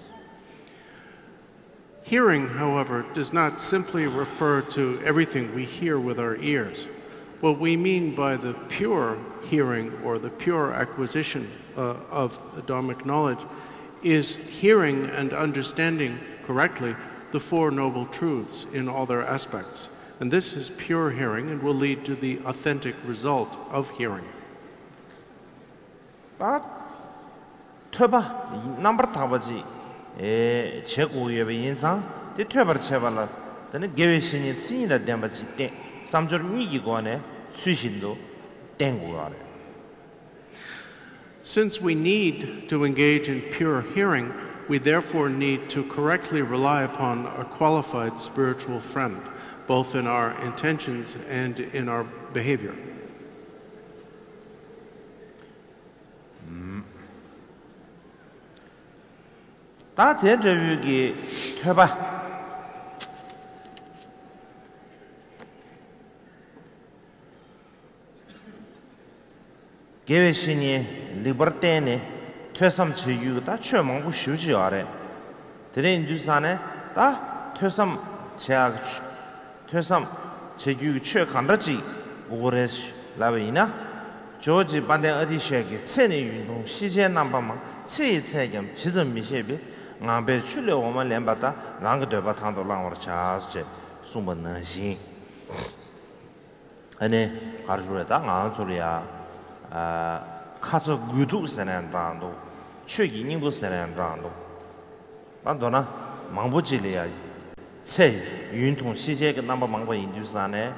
Hearing, however, does not simply refer to everything we hear with our ears. What we mean by the pure hearing or the pure acquisition, uh, of Dharmic knowledge is hearing and understanding correctly the Four Noble Truths in all their aspects. And this is pure hearing and will lead to the authentic result of hearing. ད་ཐོས་པ་རྣམ་པར་དག་པ་ཅིག་ཨེ་བྱེད་དགོས་ཡོད་པ་ཡིན་ཙང་། དེ་ཐོས་པར་བྱེད་པ་ལ་དེ་ནི་དགེ་བའི་བཤེས་གཉེན་མཚན་ཉིད་དང་ལྡན་པ་ཅིག་བསྟེན། བསམ་སྦྱོར་གཉིས་ཀྱི་སྒོ་ནས་ཚུལ་བཞིན་དུ་བསྟེན་དགོས་པ་རེད། Since we need to engage in pure hearing, we therefore need to correctly rely upon a qualified spiritual friend, both in our intentions and in our behavior. ད་དེ་འདྲ་བོའི་གི་ཐོས་པ། དགེ་བའི་བཤེས་གཉེན་ལེགས་པར་བསྟེན་ནས་ཐོས་བསམ་བྱེད་རྒྱུ་གི་ད་ཆོས་མང་པོ་ཞེ་པོ་ཅིག་ཡོད་རེད། དེ་འདྲ་ཡིན་དུས་ཙང་ནས་ད་ཐོས་བསམ་བྱེད་ཡག་གི་ཆོས། ཐོས་བསམ་བྱེད་རྒྱུའི་ཆོས་གང་འདྲ་ཅིག་དགོས་ཀྱི་རེད་ལབ་པ་ཡིན་ན། ཇོ་བོ་རྗེ་དཔལ་ལྡན་ཨ་ཏི་ཤ་གིས་ཚེ་ནི་ཡུན་ཐུང་ཤེས་བྱའི་རྣམ་པ་མང་། ཚེ་ཡི་ཚད་ཀྱང་ཇི་ཙམ་མི་ཤེས་པས། ངང་པས་ཆུ་ལས་འོ་མ་ལེན་པ་ལྟར། རང་གི་འདོད་པ་དང་དུ་བླང་བར་བྱ། ཞེས་གསུངས་པ་ནང་བཞིན། ཨ་ནི་ག་རེ་ཞུ་རེད། ད་ང་ཚོ་ལ་ཡ། ཨ། ཁ་ཚ་དགོས་གཏུགས་ཟེར་ནའང་འདྲ་འདུག་ཆོས་ཀྱི་སྙིང་པོ་ཟེར་ནའང་འདྲ་འདུག་ད་མདོར་ན་མང་པོ་ཅིག་ལ་ཡ་ཚེ་ཡུན་ཐུང་ཤེས་བྱའི་གི་རྣམ་པ་མང་པོ་ཡིན་དུས་ཙང་ནས་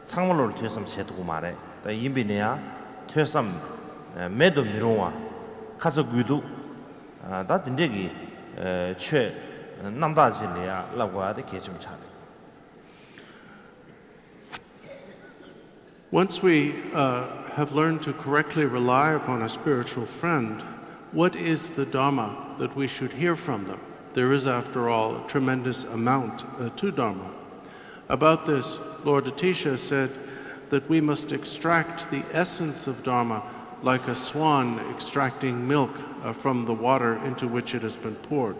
ཚང་མ་ལོར་ཐོས་བསམ་བྱེད་ཐུབ་ཀྱི་མ་རེད། ད་ཡིན་པས་ན་ཡང་ཐོས་བསམ་མེད་དུ་མི་རུང་བ། ཁ་ཚ་དགོས་གཏུགས། ད་དེ་འདྲས་ཀྱི་ཆོས་རྣམ་དག་ཅིག་ལ་ཡ་བསླབ་དགོས་པ་དེ་གལ་ཆེན་པོ་ཆགས་རེད། Once we, uh, have learned to correctly rely upon a spiritual friend, what is the Dharma that we should hear from them? There is, after all, a tremendous amount, uh, to Dharma. About this, Lord Atisha said that we must extract the essence of Dharma like a swan extracting milk uh, from the water into which it has been poured.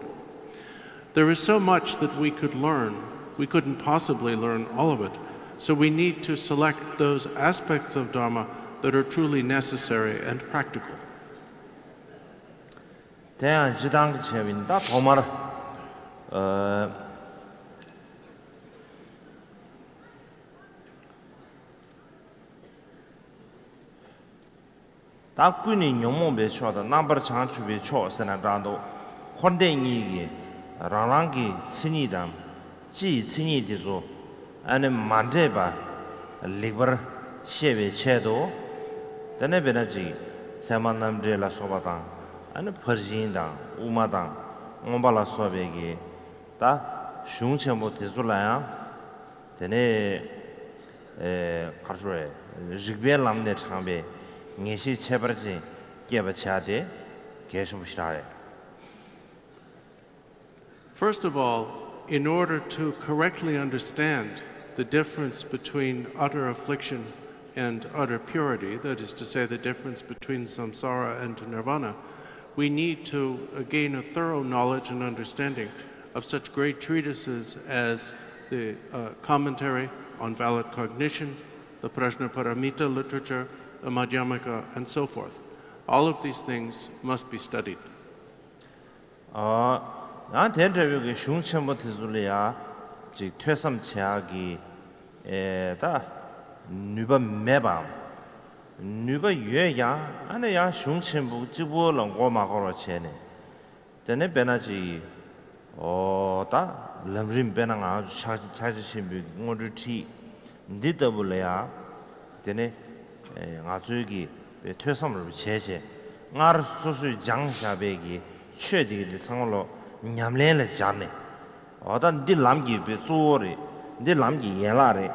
There is so much that we could learn. We couldn't possibly learn all of it. So we need to select those aspects of Dharma that are truly necessary and practical. དེ་ཡང་སྤྱིར་བཏང་གི་བྱས་པ་ཡིན་ད་ཐོག་མར། ཨ། ད་ཀུན་ནས་ཉོན་མོངས་པའི་ཕྱོགས་དང་རྣམ་པར་བྱང་ཆུབ་པའི་ཕྱོགས་ཟེར་ན་འདྲ་འདུག་འཁོར་འདས་གཉིས་ཀྱི་རང་རང་གི་མཚན་ཉིད་དང་སྤྱི་ཡི་མཚན་ཉིད་དེ་ཚོ་ཨ་ནི་མ་འདྲེས་པ་ལེགས་པར་ཤེས་པའི་ཆེད་དུ། དེ་ནས་དཔེར་ན་ཅིག་ཚད་མ་རྣམ་འགྲེལ་ལ་སོགས་པ་དང་། ཨ་ནི་ཕར་ཕྱིན་དང་དབུ་མ་དང་མངོན་པ་ལ་སོགས་པའི་གི་ད་གཞུང་ཆེན་པོ་དེ་ཚོ་ལ་ཡང་། དེ་ནས་ཨེ་ག་རེ་ཞུ་དགོས་རེད། རིགས་པའི་ལམ་ནས་དྲངས་པའི་ངེས་ཤེས་ཁྱད་པར་ཅན་སྐྱེད་པ་བྱ་དེ་གལ་ཆེན་པོ་ཞིག་རང་རེད། First of all, in order to correctly understand the difference between utter affliction and utter purity, that is to say, the difference between samsara and nirvana, we need to uh, gain a thorough knowledge and understanding of such great treatises as the uh, commentary on valid cognition, the Prajnaparamita literature, the Madhyamaka, and so forth. All of these things must be studied. ཨ། ཡང་དེ་འདྲ་བའི་གི་གཞུང་ཆེན་པོ་དེ་ཚོ་ལ་ཡང་ཅིག་ཐོས་བསམ་བྱེད་ཡག་གི་ཨེ་ད་ནུས་པ་མེད་པའམ། ནུས་པ་ཡོད་ཀྱང་ཨ་ནི་ཡང་གཞུང་ཆེན་པོ་གཅིག་པོ་ལ་མགོ་མ་འཁོར་བ་བྱས་ནས། དེ་ནས་དཔེར་ན་ཅིག་ཨོ་ད་ལམ་རིམ་དཔེར་ན་ང་ཚོ་ཕྱག་ཕྱག་རྒྱ་ཆེན་པོའི་དངོས་གྲུབ་ཁྲིད། འདི་ལྟ་བུ་ལ་ཡང་། དེ་ནི་ང་ཚོའི་གི་པའི་ཐོས་བསམ་རུ་བྱས་བྱས་སྔར་སོ་སོས་སྦྱངས་བཞག་པའི་གི་ཆོས་དེ་གི་འདི་ཚང་མ་ལོ་ཉམས་ལེན་ལ་སྦྱར་ནས། འོ་ད་འདི་ལམ་གྱི་པའི་གཙོ་བོ་རེད། འདི་ལམ་གྱི་ཡན་ལག་རེད།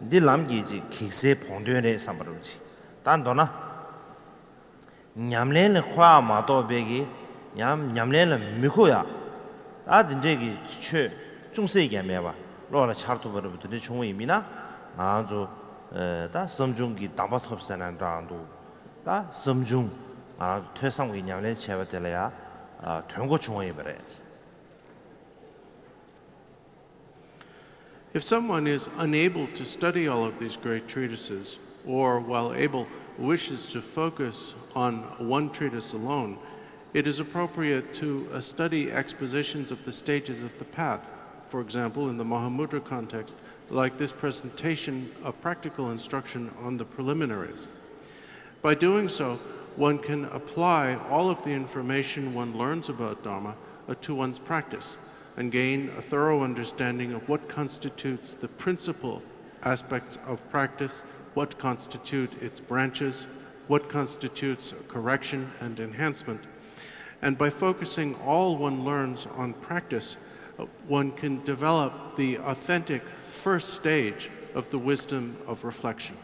འདི་ལམ་གྱི་ཅིག་གེགས་སེལ་བོང་དོན་རེད་བསམ་པ་རུ་ཅིག་ད་མདོར་ན། ཉམས་ལེན་ལ་མཁོ་ཡག་མ་གཏོགས་པའི་གི་ཡང་ཉམས་ལེན་ལ་མི་མཁོ་ཡག་ད་འདི་འདྲས་ཀྱི་ཆོས་ཅུང་ཟད་ཀྱང་མེད་པ་བློ་ལ་འཆར་ཐུབ་པ་རེད་པ། དེ་འདྲས་བྱུང་བ་ཡིན་མིན་ན་ང་ཚོ་ད་བསམ་བྱུང་གི་གདམས་པ་ཐོབ་ཟེར་ན་འདྲ་འདུག་ད་བསམ་བྱུང་ང་ཚོ་ཐོས་བསམ་གྱི་ཉམས་ལེན་བྱས་པ་དེ་ལ་ཡང་དོན་གོ་བྱུང་བ་ཡིན་པ་རེད། If someone is unable to study all of these great treatises, or while able, wishes to focus on one treatise alone, it is appropriate to uh, study expositions of the stages of the path, for example, in the Mahamudra context, like this presentation of practical instruction on the preliminaries. By doing so, one can apply all of the information one learns about Dharma uh, to one's practice and gain a thorough understanding of what constitutes the principal aspects of practice, what constitute its branches, what constitutes correction and enhancement. And by focusing all one learns on practice, uh, one can develop the authentic first stage of the wisdom of reflection.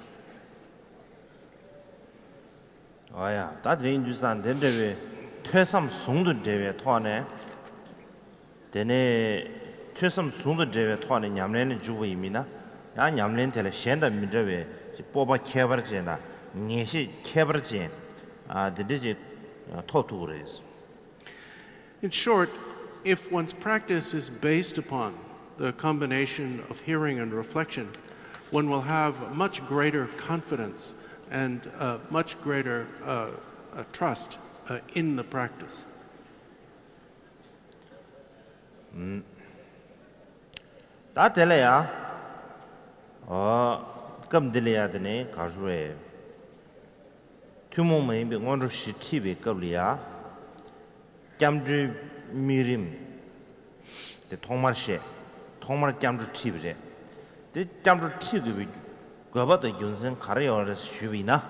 ཨོ་ཡ། ད་དེ་རིང་དུས་སང་དེ་འདྲ་བའི་ཐོས་བསམ་ཟུང་དུ་འབྲེལ་བའི་ཐོག་ནས། དེ་ནས་ཐོས་བསམ་ཟུང་དུ་འབྲེལ་བའི་ཐོག་ནས་ཉམས་ལེན་ལ་འཇུག་པ་ཡིན་མིན་ན། ཡང་ཉམས་ལེན་དེ་ལ་གཞན་དང་མི་འདྲ་བའི་སྤོབས་པ་ཁྱད་པར་ཅན་དང་ངེས་ཤེས་ཁྱད་པར་ཅན་དེ་འདྲ་ཅིག་ཐོབ་ཐུབ་ཀྱི་རེད། In short, if one's practice is based upon the combination of hearing and reflection, one will have much greater confidence and uh, much greater uh, uh, trust uh, in the practice. ད་དེ་ལ་ཡ། ཨོ། སྐབས་འདི་ལ་ཡ་དེ་ནས་ག་རེ་ཞུ་བས། ཐུན་མོང་མ་ཡིན་པའི་སྔོན་འགྲོ་བཞི་ཁྲིད་པའི་སྐབས་ལ་ཡ། སྐྱབས་འགྲོའི་དམིགས་རིམ་དེ་ཐོག་མར་བཤད། ཐོག་མར་སྐྱབས་འགྲོ་ཁྲིད་པ་རེད། དེ་སྐྱབས་འགྲོ་ཁྲིད་དགོས་པའི་དགོས་པ་དང་རྒྱུ་མཚན་ག་རེ་ཡོད་རེད་ཞུས་པ་ཡིན་ན།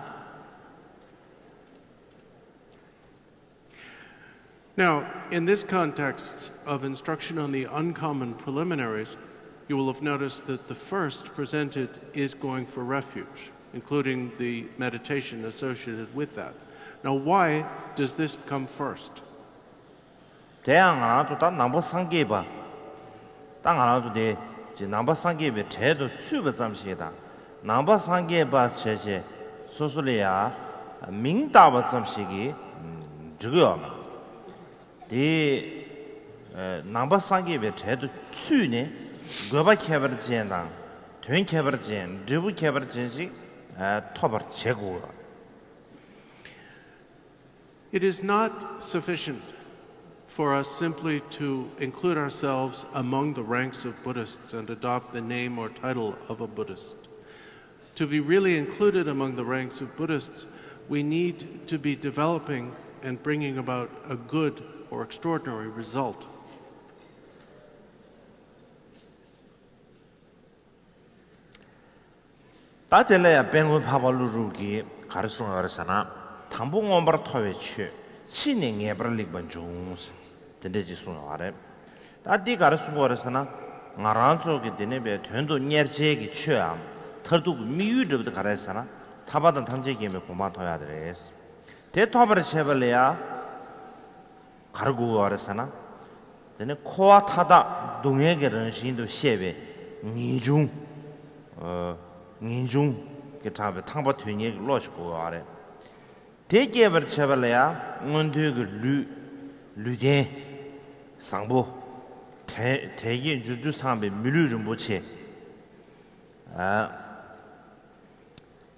Now, in this context of instruction on the uncommon preliminaries, you will have noticed that the first presented is going for refuge, including the meditation associated with that. Now, why does this come first? དེ་ཡང་ང་རང་ཚོ་ད་ནང་པ་སངས་རྒྱས་པ། ད་ང་རང་ཚོ་དེ་ཅིག་ནང་པ་སངས་རྒྱས་པའི་གྲལ་དུ་ཚུད་པ་ཙམ་ཞིག་དང་། ནང་པ་སངས་རྒྱས་པ་བྱས་བྱས་སོ་སོ་ལ་ཡ། མིང་བཏགས་པ་ཙམ་ཞིག་གིས་འགྲིག་གི་ཡོད་མ་རེད། དེ་ནང་པ་སངས་རྒྱས་པའི་གྲལ་དུ་ཚུད་ནས་དགོས་པ་ཁྱད་པར་ཅན་དང་དོན་ཁྱད་པར་ཅན། འབྲས་བུ་ཁྱད་པར་ཅན་ཞིག་ཐོབ་པར་བྱེད་དགོས། It is not sufficient for us simply to include ourselves among the ranks of Buddhists and adopt the name or title of a Buddhist. To be really included among the ranks of Buddhists, we need to be developing and bringing about a good or extraordinary result. ད་དེ་ལ་ཡང་དཔལ་མགོན་འཕགས་པ་ཀླུ་སྒྲུབ་ཀྱིས་ག་རེ་གསུངས་ཡོད་རེད་ཟེར་ན། དང་པོ་མངོན་པར་མཐོ་བའི་ཆོས། ཕྱིས་ནི་ངེས་པར་ལེགས་པར་འབྱུང་། དེ་འདྲས་ཅིག་གསུངས་ཡོད་རེད། ད་འདི་ག་རེ་གསུང་གི་ཡོད་རེད་ཟེར་ན། ང་རང་ཚོ་གི་དེ་ནས་པའི་དོན་དུ་གཉེར་བྱའི་གི་ཆོས་འམ་མཐར་ཐུག་གི་དམིགས་ཡུལ་འདྲ་པོ་དེ་ག་རེ་རེད་ཟེར་ན། ཐར་པ་དང་ཐམས་ཅད་མཁྱེན་པའི་གོ་འཕང་ཐོབ་ཡག་དེ་རེད། དེ་ཐོབ་པར་བྱེད་པ་ལ་ཡང་། ག་རེ་དགོས་ཀྱི་ཡོད་རེད་ཟེར་ན། དེ་ནི་འཁོར་བ་མཐའ་དག་སྡུག་བསྔལ་གྱི་རང་བཞིན་དུ་བཤད་པའི་ངེས་འབྱུང་། ཨ། ངེས་འབྱུང་གིས་དྲངས་པའི་ཐར་པ་དོན་གཉེར་གྱི་བློ་ཞིག་དགོས་ཀྱི་ཡོད་རེད། དེ་སྐྱེད་པར་བྱེད་པ་ལ་ཡང་མངོན་མཐོའི་གི་ལུས། ལུས་རྟེན་བཟང་པོ། དལ་དལ་བརྒྱད་འབྱོར་བཅུ་ཚང་བའི་མི་ལུས་རིན་པོ་ཆེ། ཨ།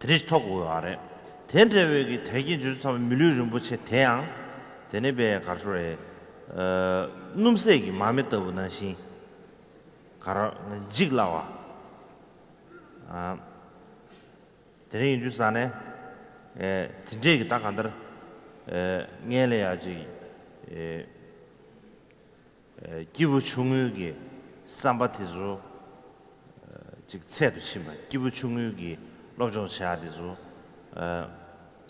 དེ་འདྲ་ཞིག་ཐོབ་དགོས་ཡོད་རེད། དེ་འདྲ་བའི་གི་དལ་བརྒྱད་འབྱོར་བཅུ་ཚང་བའི་མི་ལུས་རིན་པོ་ཆེ་དེ་ཡང་། དེ་ནི་པའི་ག་རེ་ཟེར་རེད། ཨ། སྣུམ་ཟད་ཀྱི་མར་མེ་ལྟ་བུ་ནང་བཞིན། ག་རེ་འཇིག་སླ་བ། ཨ། དེ་འདྲ་ཡིན་དུས་ཙང་ནས། ཨ། དེ་འདྲས་ཀྱི་ད་གང་ལྟར། ཨ། སྔོན་ལ་ཡང་ཅིག་ཨ། སྐྱེས་བུ་ཆུང་ངུའི་གི་བསམ་པ་དེ་ཚོ་ཅིག་ཚད་དུ་ཕྱིན་པ། སྐྱེས་བུ་ཆུང་ངུའི་གི་སློབ་སྦྱོང་བྱེད་ཡག་དེ་ཚོ་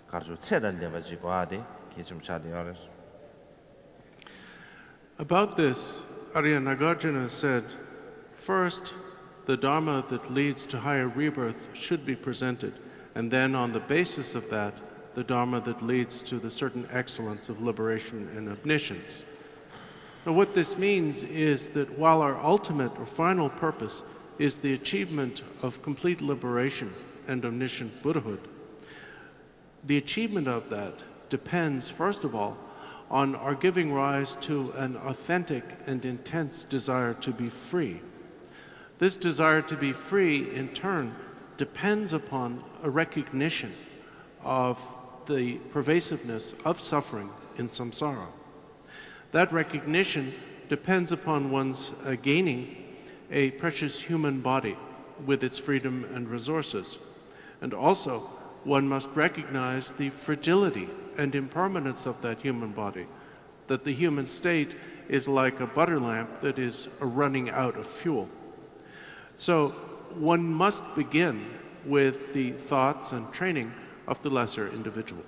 ག་རེ་ཟེར། ཚད་དང་ལྡན་པ་ཅིག་དགོས་ཡག་དེ་གལ་ཆེན་པོ་ཆགས་བསྡད་ཡོད་རེད། About this, Arya Nagarjuna said, first, the Dharma that leads to higher rebirth should be presented, and then on the basis of that, the Dharma that leads to the certain excellence of liberation and omniscience. Now, what this means is that while our ultimate or final purpose is the achievement of complete liberation and omniscient Buddhahood, the achievement of that depends, first of all, on our giving rise to an authentic and intense desire to be free. This desire to be free, in turn, depends upon a recognition of the pervasiveness of suffering in samsara. That recognition depends upon one's, uh, gaining a precious human body with its freedom and resources. And also, one must recognize the fragility and impermanence of that human body, that the human state is like a butter lamp that is running out of fuel. So, one must begin with the thoughts and training of the lesser individual.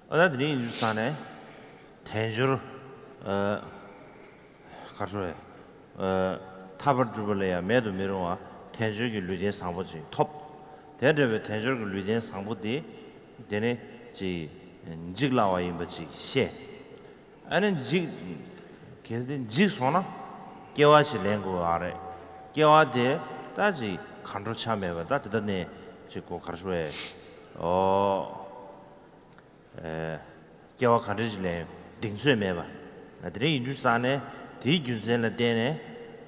ཨ། ད་དེ་རིང་ཡིན་དུས་ཙང་ནས་དལ་འབྱོར། ཨ། ག་རེ་ཟེར། ཨ། ཐར་པར་འགྲོ་བ་ལ་ཡང་མེད་དུ་མི་རུང་བ་དལ་འབྱོར་གྱི་ལུས་རྟེན་བཟང་པོ་ཅིག་ཐོབ། དེ་འདྲ་བའི་དལ་འབྱོར་གྱི་ལུས་རྟེན་བཟང་པོ་དེ། དེ་ནི་ཅིག་འཇིག་སླ་བ་ཡིན་པ་ཅིག་ཤེས། ཨ་ནི་འཇིག་གལ་ཏེ་འཇིག་སོང་ན་སྐྱེ་བ་ཞིག་ལེན་དགོས་པ་རེད། སྐྱེ་བ་དེ་ད་ཅིག་གང་འགྲོ་ཆ་མེད་པ། ད་དེ་ད་ནས་ཅིག་གོ་ག་རེ་ཟེར་བས། ཨོ། ཨེ། སྐྱེ་བ་ག་འདྲ་ཞིག་ལེན་གདེང་ཚོད་མེད་པ། དེ་འདྲ་ཡིན་དུས་ཙང་ནས་དེའི་རྒྱུ་མཚན་ལ་བརྟེན་ནས།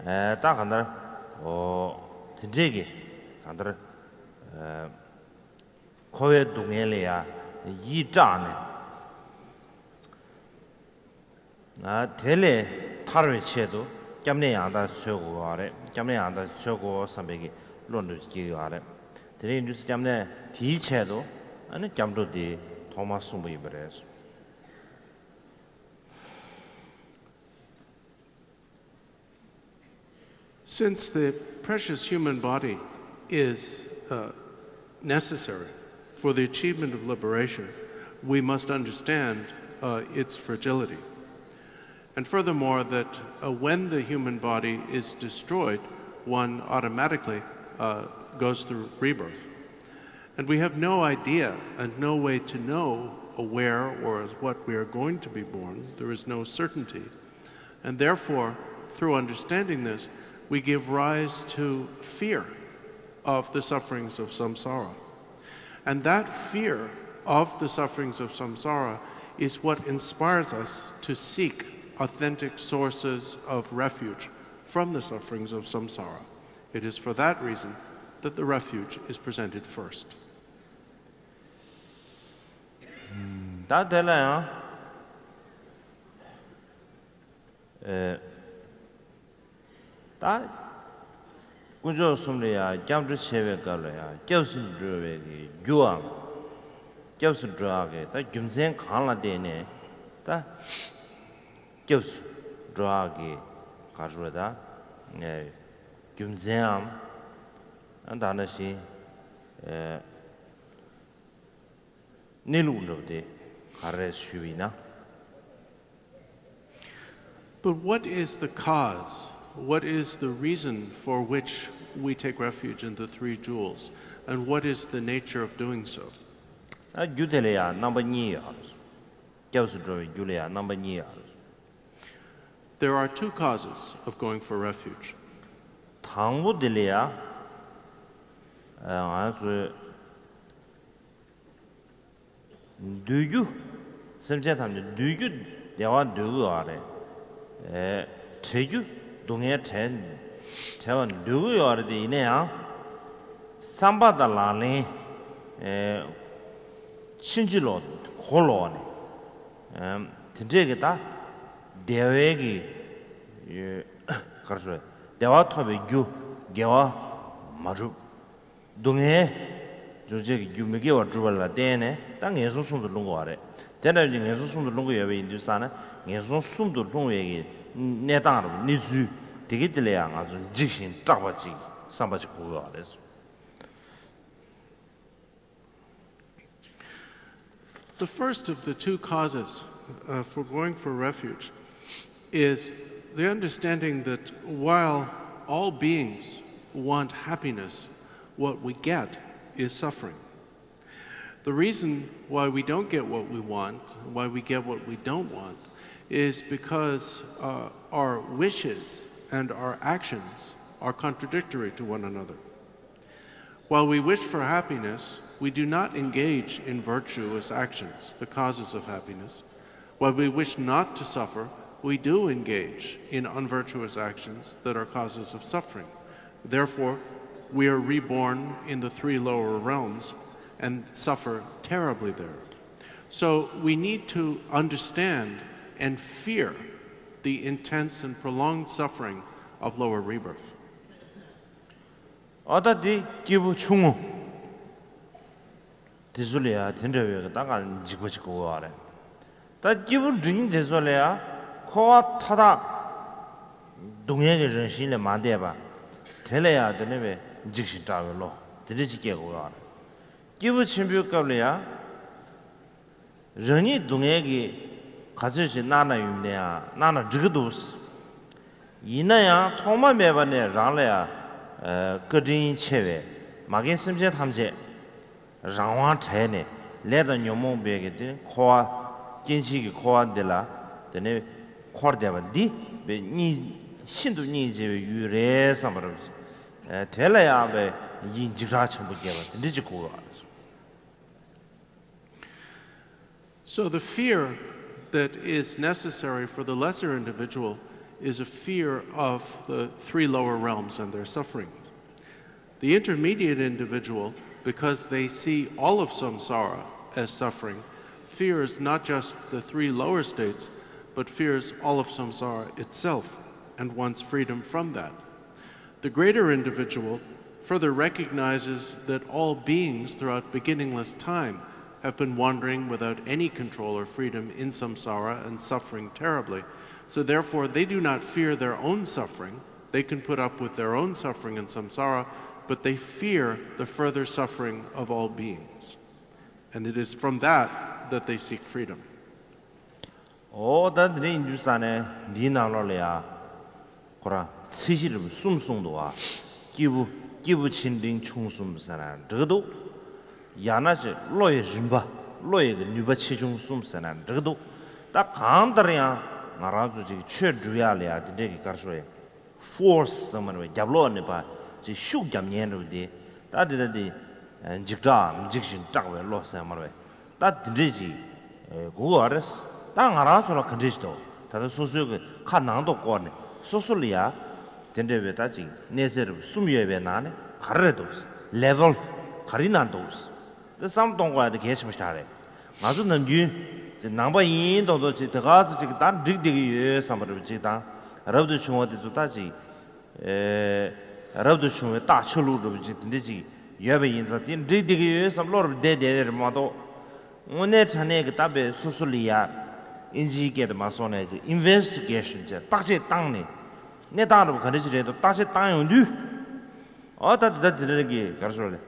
ཨེ། ད་གང་ལྟར། ཨོ། དེ་འདྲས་ཀྱི་གང་ལྟར། ཨེ། འཁོར་བའི་སྡུག་བསྔལ་ལ་ཡང་ཡིད་སྐྲག་ནས། ཨ། དེ་ལས་ཐར་བའི་ཆེད་དུ་སྐྱབས་གནས་ཡང་དག་འཚོལ་དགོས་པ་རེད། སྐྱབས་གནས་ཡང་དག་འཚོལ་དགོས་བསམ་པའི་གི་བློ་འདྲ་སྐྱེ་གི་ཡོད་རེད། དེ་རིང་དུས་སུ་སྐྱབས་གནས་དེའི་ཆེད་དུ། ཨ་ནི་སྐྱབས་འགྲོ་དེ་ཐོག་མར་གསུངས་པ་ཡིན་པ་རེད། Since the precious human body is, uh, necessary for the achievement of liberation, we must understand, uh, its fragility. And furthermore, that, uh, when the human body is destroyed, one automatically, uh, goes through rebirth. And we have no idea and no way to know where or as what we are going to be born. There is no certainty. And therefore, through understanding this, we give rise to fear of the sufferings of samsara. And that fear of the sufferings of samsara is what inspires us to seek authentic sources of refuge from the sufferings of samsara. It is for that reason that the refuge is presented first. ད་དེ་ལ་ཡང་ཨེ། ད་དཀོན་མཆོག་གསུམ་ལ་ཡང་སྐྱབས་འགྲོ་བྱེད་པའི་སྐབས་ལ་ཡང་སྐྱབས་སུ་འགྲོ་བའི་གི་རྒྱུའམ། སྐྱབས་སུ་འགྲོ་ཡག་གི་ད་རྒྱུ་མཚན་གང་ལ་བརྟེན་ནས་ད་སྐྱབས་སུ་འགྲོ་ཡག་གི་ག་རེ་ཟེར་ད་ཨེ། རྒྱུ་མཚན་འམ། ད་ནང་བཞིན་ཨེ། གནས་ལུགས་འདྲ་པོ་དེ་ག་རེ་ཞུས་པ་ཡིན་ན། But what is the cause? What is the reason for which we take refuge in the three jewels? And what is the nature of doing so? ཨ། རྒྱུ་དེ་ལ་ཡང་རྣམ་པ་གཉིས་ཡོད་རེད། སྐྱབས་སུ་འགྲོ་བའི་རྒྱུ་ལ་ཡང་རྣམ་པ་གཉིས་ཡོད་རེད། There are two causes of going for refuge. དང་པོ་དེ་ལ་ཡང་ཨ། ང་ཚོས་འདུལ་རྒྱུ། སེམས་ཅན་ཐམས་ཅད་འདུལ་རྒྱུ་བདེ་བ་འདོད་ཀྱི་ཡོད་རེད། ཨེ། བྲལ་རྒྱུ་སྡུག་བསྔལ་བྲལ་བྲལ་བ་འདོད་ཀྱི་ཡོད་རེད་དེ། ཡིན་ན་ཡང་བསམ་པ་དང་ལག་ལེན་ཨེ། ཕྱིན་ཅི་ལོག་གོ་ལོག་ནས་ཨེ། དེ་འདྲས་ཀྱི་ད་བདེ་བའི་གི་ཨེ། ག་རེ་ཟེར། བདེ་བ་ཐོབ་པའི་རྒྱུ་དགེ་བ་མ་སྒྲུབ། སྡུག་བསྔལ་འབྱུང་བྱེད་ཀྱི་རྒྱུ་མི་དགེ་བ་སྒྲུབ་པ་ལ་བརྟེན་ནས་ད་ངན་སོང་གསུམ་དུ་ལྷུང་དགོས་པ་རེད། དེ་འདྲ་ཡིན་དུས་ངན་སོང་གསུམ་དུ་ལྷུང་གི་ཡོད་པ་ཡིན་དུས་ཙང་ན་ངན་སོང་གསུམ་དུ་ལྷུང་བའི་གི་གནས་སྟངས་རེད། གནས་ཚུལ་དེ་གི་དེ་ལ་ཡང་ང་ཚོ་འཇིགས་ཤིང་སྐྲག་པ་ཅིག་བསམ་པ་ཅིག་དགོས་ཀྱི་ཡོད་རེད། The first of the two causes uh, for going for refuge is the understanding that while all beings want happiness, what we get is suffering. The reason why we don't get what we want, why we get what we don't want, is because uh, our wishes and our actions are contradictory to one another. While we wish for happiness, we do not engage in virtuous actions, the causes of happiness. While we wish not to suffer, we do engage in unvirtuous actions that are causes of suffering. Therefore, we are reborn in the three lower realms and suffer terribly there. So we need to understand and fear the intense and prolonged suffering of lower rebirth. ཨ། ད་དེ་སྐྱེས་བུ་ཆུང་ངུ་དེ་ཚོ་ལ་ཡང་དེ་འདྲ་བའི་ད་ག་འཇིགས་པ་ཅིག་དགོས་པ་རེད། ད་སྐྱེས་བུ་འབྲིང་དེ་ཚོ་ལ་ཡང་འཁོར་བ་མཐའ་དག་སྡུག་བསྔལ་གྱི་རང་བཞིན་ལས་མ་འདས་པ། དེ་ལ་ཡང་དེ་ནས་བའི་འཇིགས་ཤིང་སྐྲག་པའི་བློ་དེ་འདྲ་ཅིག་སྐྱེ་དགོས་པ་རེད། སྐྱེས་བུ་ཆེན་པོའི་སྐབས་ལ་ཡང་། རང་ཉིད་སྡུག་བསྔལ་གྱིས་ག་ཚོད་ཅིག་མནར་ན་ཡོང་ན་ཡང་མནར་ན་འགྲིག་གི་འདུག། ཡིན་ན་ཡང་ཐོག་མ་མེད་པ་ནས་རང་ལ་ཡང་བཀའ་དྲིན་ཆེ་བས་མ་རྒན་སེམས་ཅན་ཐམས་ཅད་རང་དབང་བྲལ་ནས་ལས་དང་ཉོན་མོངས་པའི་གི་དེ་འཁོར་བ་སྐྱེ་འཆིའི་གི་འཁོར་བ་འདི་ལ་དེ་ནས་འཁོར་བསྡད་པ་འདི་བས་སྙིང་ཤིན་ཏུ་སྙིང་རྗེ་བའི་ཡུལ་རེད་བསམ་པ་རེད། དེ་ལ་ཡང་བས་ཡིད་འཇིགས་སྐྲག་ཆེན་པོ་སྐྱེས་པ་དེ་འདྲ་ཅིག་དགོས་པ་རེད། So the fear that is necessary for the lesser individual is a fear of the three lower realms and their suffering. The intermediate individual, because they see all of samsara as suffering, fears not just the three lower states, but fears all of samsara itself and wants freedom from that. The greater individual further recognizes that all beings throughout beginningless time have been wandering without any control or freedom in samsara and suffering terribly. So therefore, they do not fear their own suffering. They can put up with their own suffering in samsara, but they fear the further suffering of all beings. And it is from that that they seek freedom. ཨོ། ད་འདི་འདྲ་ཡིན་དུས་ཙང་ནས་འདིའི་ནང་ལོགས་ལ་ཡ་ཁོ་རང་ཚད་གཞི་རིམ་གསུམ་གསུངས་འདུག་བ། སྐྱེས་བུ་སྐྱེས་བུ་ཆེ་འབྲིང་ཆུང་གསུམ་ཟེར་ན་འགྲིག་གི་འདུག། ཡང་ན་ཅིག་བློ་ཡི་རིམ་པ། བློ་ཡི་གི་ནུས་པ་ཆེ་ཆུང་གསུམ་ཟེར་ན་འགྲིག་གི་འདུག། ད་གང་ལྟར་ཡང་ང་རང་ཚོ་ཅིག་ཆོས་སྒྲུབ་ཡག་ལ་ཡ་དེ་འདྲས་ཀྱི་དཀར་ཤོ་ཡ་ཕོར་སི་ཟེར་མ་རེད་པ། རྒྱབ་ལོགས་ནས་ཕར་ཅིག་ཤུགས་རྒྱབ་ཉན་རེད་པ། དེ་ད་དེ་ད་དེ་ འཇིགས་སྐྲག་འཇིགས་ཤིང་སྐྲག་པའི་བློ་ཟེར་མར་བས། ད་དེ་འདྲས་ཅིག་དགོས་ཀྱི་ཡོད་རེད། ད་ང་རང་ཚོ་ལ་ག་འདྲས་ཅིག་འདུག་ད་ལྟ་སོ་སོའི་གི་ཁ་ནང་དུ་བསྐོར་ནས་སོ་སོ་ལ་ཡ་དེ་འདྲས་པའི་ད་ཅིག་གནས་ཚད་རུ་གསུམ་ཡོད་པའི་ནང་ནས་ག་རེ་རེད་འདུག་ལེ་ཝལ་ག་རེ་ནང་འདུག་དེ་བསམ་གཏོང་དགོས་ཡ་དེ་གལ་ཆེན་པོ་ཞིག་རེད། ང་ཚོ་ནམ་རྒྱུན་དེ་ནང་པ་ཡིན་མདོག་མདོག་ཅིག་དེ་ག་ཚོད་ཅིག་ད་འགྲིག་བསྡད་ཀྱི་ཡོད་བསམ་པ་རེད་པ་ཅིག་དང་། རབ་ཏུ་བྱུང་བ་དེ་ཚོ་ད་ཅིག་ཨེ། རབ་ཏུ་བྱུང་བའི་རྟགས་ཆ་ལུགས་འདྲ་པོ་ཅིག་དེ་འདྲ་ཅིག་ཡོད་པ་ཡིན་ཙང་དེ་འགྲིག་བསྡད་ཀྱི་ཡོད་བསམ་བློ་རུ་བསྡད་བསྡད་རེད་མ་གཏོགས། དངོས་གནས་དྲང་གནས་ཀྱི་ད་པའི་སོ་སོ་ལ་ཡ་ཨིན་ཇིའི་སྐད་དུ་མ་སོང་ནས་ཅིག་ཨིན་ཝེ་སི་ཊི་གེ་ཤན་བྱས་བརྟག་དཔྱད་བཏང་ནས་གནས་སྟངས་འདྲ་པོ་ག་འདྲ་ཅིག་རེད་འདུག་བརྟག་དཔྱད་བཏང་ཡོང་དུས། ཨོ་ད་དེ་ད་དེ་འདྲ་གི་ག་རེ་ཞུ་དགོས་རེད།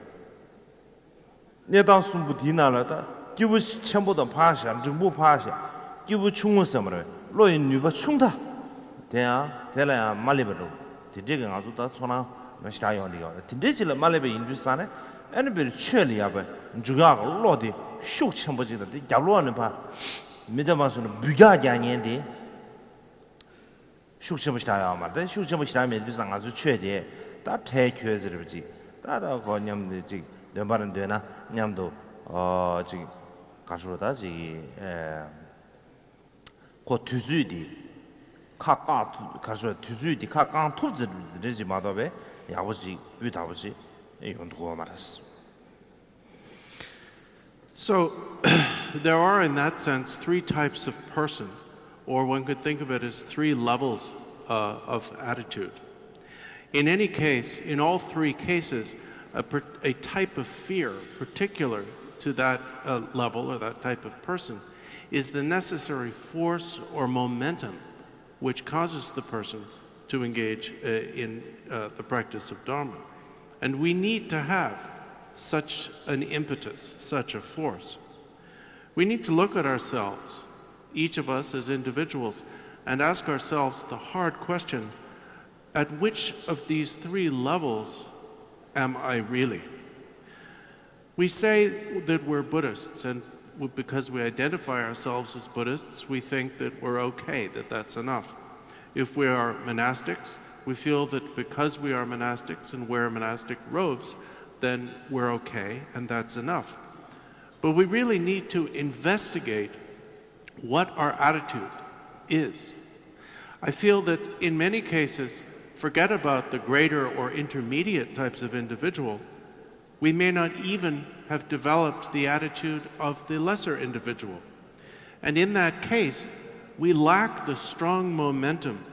གནས་སྟངས་གསུམ་པོ་དེའི་ནང་ལ་ད་སྐྱིད་པོ་ཆེན་པོ་དང་ཕར་བཞག་འགྲིག་པོ་ཕར་བཞག་སྐྱིད་པོ་ཆུང་ངུ་ཟེར་མ་རེད། བློ་ཡི་ནུས་པ་ཆུང་མཐའ། དེ་ཡང་དེ་ལ་ཡང་མ་སླེབས་པ་འགྲོ། དེ་འདྲས་ཀྱི་ང་ཚོ་ད་ཚོར་སྣང་མ་ཞིག་ཡོང་བསྡད་ཡོད་རེད། དེ་འདྲས་ཅིག་ལ་མ་སླེབས་པ་ཡིན་དུས་ཙང་ནས་ཨ་ནི་བེར་ཆོས་ལ་ཡག་པའི་འཇུག་ཡག་གི་བློ་དེ་ཤུགས་ཆེན་པོ་ཅིག་དང་དེ་རྒྱབ་ལོགས་ནས་ཕར་མི་འདོད་པ་སོང་ནས་འབུད་རྒྱག་རྒྱག་མཁན་དེ། ཤུགས་ཆེན་པོ་ཞིག་ཡོད་མ་རེད། དེ་ཤུགས་ཆེན་པོ་ཞིག་མེད་དུས་ཙང་ང་ཚོའི་ཆོས་དེ་ད་ཁྲལ་ཁྱོད་ཟེར་བ་ཅིག་ད་ད་ཁོ་མཉམ་དུ་ཅིག་འདོན་པར་འདོད་ན་མཉམ་དུ་ཨོ་ཅིག་ག་ཤོར་ད་ཅིག་ཨེ་ཁོ་དུས་ཚོད་དེ་ཁ་བཀག་ཐུབ་ག་ཤོར་དུས་ཚོད་དེ་ཁ་བསྐང་ཐུབ་ཟེར་རེད་ཅིག་མ་གཏོགས་པའི་ཡག་པོ་ཅིག་སྤུས་དག་པོ་ཅིག་ཡོང་ཐུབ་ཀྱི་ཡོད་མ་རེད། So, there are, in that sense, three types of person, or one could think of it as three levels uh, of attitude. In any case, in all three cases, a, per- a type of fear particular to that uh, level or that type of person is the necessary force or momentum which causes the person to engage uh, in uh, the practice of Dharma. And we need to have such an impetus, such a force. We need to look at ourselves, each of us as individuals, and ask ourselves the hard question, at which of these three levels am I really? We say that we're Buddhists, and because we identify ourselves as Buddhists, we think that we're okay, that that's enough. If we are monastics, we feel that because we are monastics and wear monastic robes, then we're okay and that's enough. But we really need to investigate what our attitude is. I feel that in many cases, forget about the greater or intermediate types of individual, we may not even have developed the attitude of the lesser individual. And in that case, we lack the strong momentum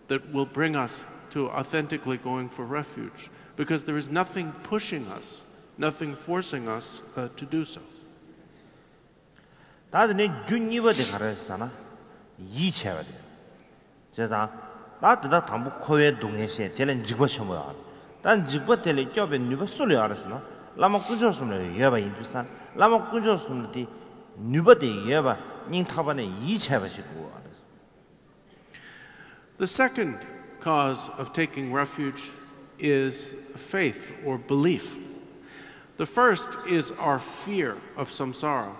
that will bring us to authentically going for refuge because there is nothing pushing us, nothing forcing us uh, to do so. ད་དེ་ནས་རྒྱུ་གཉིས་པ་དེ་ག་རེ་རེད་ཟེར་ན། ཡིད་ཆེས་པ་དེ། བྱས་ཙང་། ད་དེ་དག་དང་པོ་འཁོར་བའི་སྡུག་བསྔལ་ཤེས་དེ་ལ་འཇིགས་པ་ཆེན་པོ་ཡོད་རེད། ད་འཇིགས་པ་དེ་ལས་སྐྱོབ་པའི་ནུས་པ་སུ་ལ་ཡོད་རེད་ཟེར་ན། བླ་མ་དཀོན་མཆོག་གསུམ་ལ་ཡོད་པ་ཡིན་དུས་ཙང་བླ་མ་དཀོན་མཆོག་གསུམ་ལ་དེ་ནུས་པ་དེ་ཡོད་པ་སྙིང་ཐག་པ་ནས་ཡིད་ཆེས་པ་ཞིག་དགོས་རེད། The second cause of taking refuge is faith or belief. The first is our fear of samsara.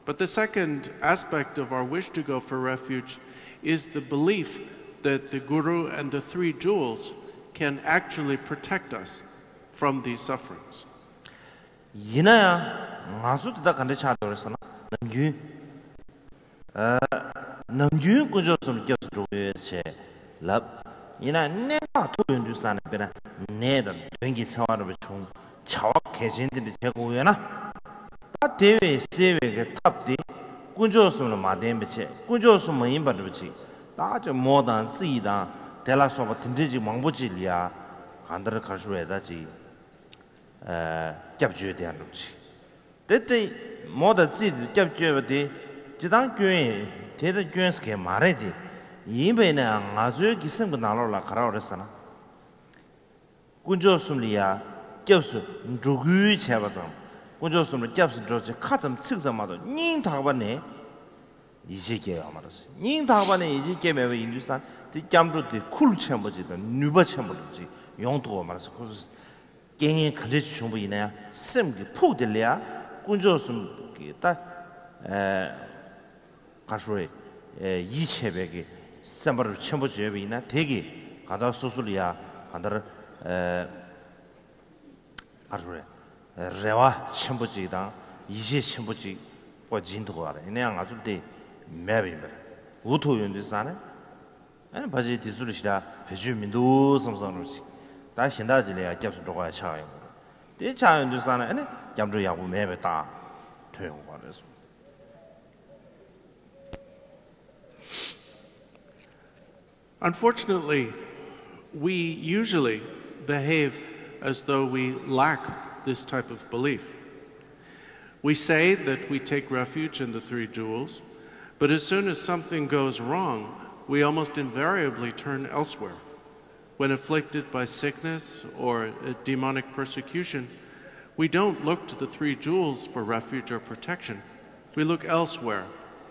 But the second aspect of our wish to go for refuge is the belief that the Guru and the Three Jewels can actually protect us from these sufferings. ཡིན་ན་ཡང་ང་ཚོ་དེ་དག་ག་འདྲ་ཆགས་འགྲོ་རེད་ཟེར་ན་ནམ་རྒྱུན། ནམ་རྒྱུན་དཀོན་མཆོག་གསུམ་སྐྱབས་སུ་འགྲོ་གི་ཡོད་ཅེས་ལབ། ཡིན་ན་གནད་འགག་ཐུག་ཡོང་དུས་ཙང་ནས་དཔེར་ན་ནད་དང་གདོན་གྱི་འཚེ་བ་འདྲ་པོ་བྱུང་བྱ་བ་གལ་ཆེན་དེ་འདྲ་བྱེད་དགོས་ཡོད་ན། ད་དེ་བས་སེལ་བའི་གི་ཐབས་དེ་དཀོན་མཆོག་གསུམ་ལ་མ་བརྟེན་པ་བྱས་དཀོན་མཆོག་གསུམ་མ་ཡིན་པ་འདྲ་པོ་ཅིག་ད་ཅིག་མོ་དང་རྩིས་དང་དེ་ལ་སོགས་པ་དེ་འདྲ་ཅིག་མང་པོ་ཅིག་ལ་ཡ་གང་ལྟར་ག་རེ་ཞུ་དགོས་རེད་ད་ཅིག་སྐྱབས་བཅོལ་དེ་འདྲ་པོ་ཅིག་དེ་ལྟ་མོ་དང་རྩིས་དེ་སྐྱབས་བཅོལ་བ་དེ་ཇི་ལྟར་སྐྱོན་ཡིན་དེ་ལྟར་སྐྱོན་ཟེར་མཁན་མ་རེད་དེ། ཡིན་པ་ཡིན་ན་ཡང་ང་ཚོའི་གི་སེམས་ཀྱི་ནང་ལོགས་ལ་ག་རེ་ཡོད་རེད་ཟེར་ན། དཀོན་མཆོག་གསུམ་ལ་ཡ་སྐྱབས་སུ་འགྲོ་ཁུལ་བྱས་པ་ཙམ། དཀོན་མཆོག་གསུམ་ལ་སྐྱབས་སུ་འགྲོ་ཅེས་ཁ་ཙམ་ཚིག་ཙམ་མ་གཏོགས་སྙིང་ཐག་པ་ནས་ཡིད་ཆེས་སྐྱེ་ཡོད་མ་རེད། སྙིང་ཐག་པ་ནས་ཡིད་ཆེས་སྐྱེ་མེད་པ་ཡིན་དུས་ཙང་དེ་སྐྱབས་འགྲོ་དེ་ཁུར་ཆེན་པོ་ཅིག་དང་ནུས་པ་ཆེན་པོ་ཅིག་ཡོང་ཐུབ་པ་མ་རེད། ཁོ་ཚོ་རྐྱེན་ངན་ག་འདྲས་ཅིག་བྱུང་པ་ཡིན་ན་ཡང་སེམས་ཀྱི་ཕུགས་དེ་ལ་ཡ་དཀོན་མཆོག་གསུམ་གྱི་ད་ཨ་ག་རེ་ཞུ་དགོས་རེད། ཡིད་ཆེས་པའི་གི་སེམས་པ་ཆེན་པོ་ཅིག་ཡོད་པ་ཡིན་ན་དེ་གི་གང་ལྟར་སོ་སོ་ལ་ཡ་གང་ལྟར་ཨ་ག་རེ་ཞུ་དགོས་རེད། རེ་བ་ཆེན་པོ་ཅིག་དང་ཡིད་ཆེས་ཆེན་པོ་ཅིག་ཁོ་སྦྱིན་ཐུབ་པ་རེད། ཡིན་ན་ཡང་ང་ཚོར་དེ་མེད་པ་ཡིན་པ་རེད། འུ་ཐུག་ཡོང་དུས་ཙང་ནས་ཨ་ནི་ཕལ་ཆེར་དེ་ཚོ་ལ་ཞེ་དྲག་བེད་སྤྱོད་མི་འདུག་བསམ་བསམ་རོགས་ཅིག་ད་གཞན་དག་ཅིག་ལ་ཡང་སྐྱབས་སུ་འགྲོ་དགོས་ཡ་ཆགས་ཡོང་གི་རེད། དེ་ཆགས་ཡོང་དུས་ཙང་ནས་ཨ་ནི་སྐྱབས་འགྲོ་ཡག་པོ་མེད་པའི་རྟགས་ཐོན་ཡོང་གི་རེད་གསུངས། Unfortunately, we usually behave as though we lack this type of belief. We say that we take refuge in the Three Jewels, but as soon as something goes wrong, we almost invariably turn elsewhere. When afflicted by sickness or demonic persecution, we don't look to the Three Jewels for refuge or protection. We look elsewhere,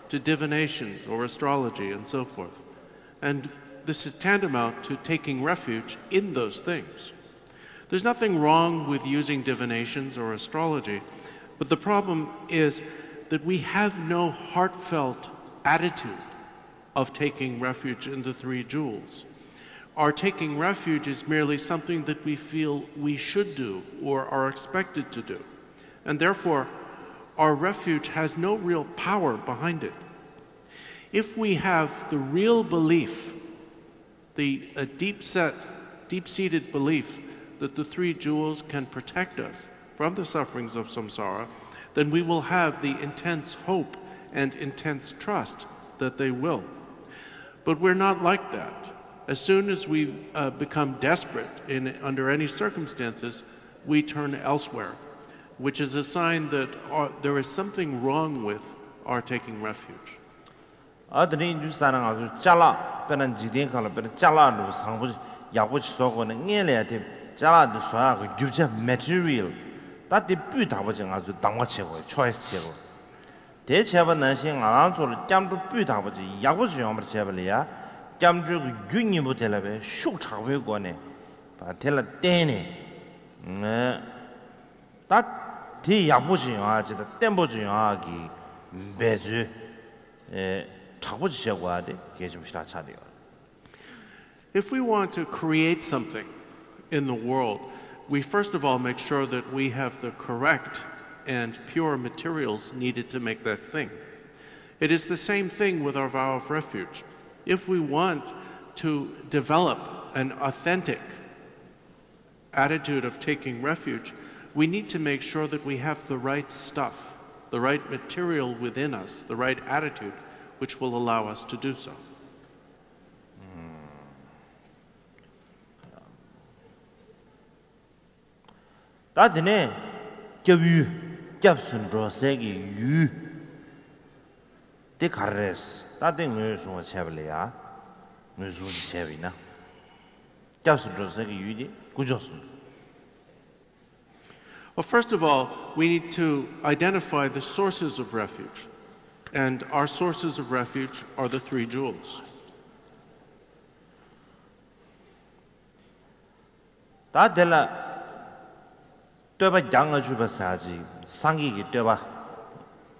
to divinations or astrology and so forth. And this is tantamount to taking refuge in those things. There's nothing wrong with using divinations or astrology, but the problem is that we have no heartfelt attitude of taking refuge in the Three Jewels. Our taking refuge is merely something that we feel we should do or are expected to do, and therefore our refuge has no real power behind it. If we have the real belief, the a deep set, deep seated belief that the Three Jewels can protect us from the sufferings of samsara, then we will have the intense hope and intense trust that they will. But we're not like that. As soon as we uh, become desperate in, under any circumstances, we turn elsewhere, which is a sign that our, there is something wrong with our taking refuge. ཨ་དེ་འདྲ་ཡིན་དུས་ཙང་ནས་ང་ཚོ་ཅ་ལག་དཔེར་ན་འཇིག་རྟེན་ཁམས་ལ་དཔེར་ན་ཅ་ལག་འདྲ་བོ་བཟང་པོ་ཡག་པོ་ཅིག་བཟོ་དགོས་ན་སྔོན་ལ་ཡ་དེ་ཅ་ལག་འདི་བཟོ་ཡག་གི་རྒྱུ་ཆ་མེ་ཊི་རི་ཡལ་ད་དེ་སྤུས་དག་པོ་ཅིག་ང་ཚོས་གདམ་ག་བྱེད་དགོས། ཆོའི་སི་བྱེད་དགོས། དེ་བྱས་པ་ནང་བཞིན་ང་རང་ཚོ་ལ་སྐྱབས་འགྲོ་སྤུས་དག་པོ་ཅིག་ཡག་པོ་ཅིག་ཡོང་བར་བྱས་པ་ལ་ཡ་སྐྱབས་འགྲོའི་གི་རྒྱུ་གཉིས་པོ་དེ་ལ་བས་ཤུགས་དྲག་པོའི་སྒོ་ནས་དེ་ལ་བརྟེན་ནས་ད་དེ་ཡག་པོ་ཅིག་ཡོང་ཡག་ཅིག་དང་བརྟན་པོ་ཅིག་ཡོང་ཡག་གི་འབད་རྩོལ། དྲག་པོ་ཅིག་བྱེད་དགོས་པ་དེ་གལ་ཆེན་པོ་ཞེ་དྲག་ཆགས་བསྡད་ཡོད་རེད། If we want to create something in the world, we first of all make sure that we have the correct and pure materials needed to make that thing. It is the same thing with our vow of refuge. If we want to develop an authentic attitude of taking refuge, we need to make sure that we have the right stuff, the right material within us, the right attitude, which will allow us to do so. ད་དེ་ནས་སྐྱབས་ཡུལ། སྐྱབས་སུ་འགྲོ་སའི་གི་ཡུལ་དེ་ག་རེ་རེད། ད་དེ་ངོས་བཟུང་བ་བྱས་པ་ལ་ཡ། ངོས་བཟུང་ཅིག་བྱས་པ་ཡིན་ན། སྐྱབས་སུ་འགྲོ་སའི་གི་ཡུལ་དེ་དཀོན་མཆོག་གསུམ། Well, first of all, we need to identify the sources of refuge. And our sources of refuge are the three jewels. ད་དེ་ལ་བསྟོད་པ་བརྒྱ་ལྔ་བཅུ་པ་ཟེར་ཅིག་སངས་རྒྱས་ཀྱི་བསྟོད་པ་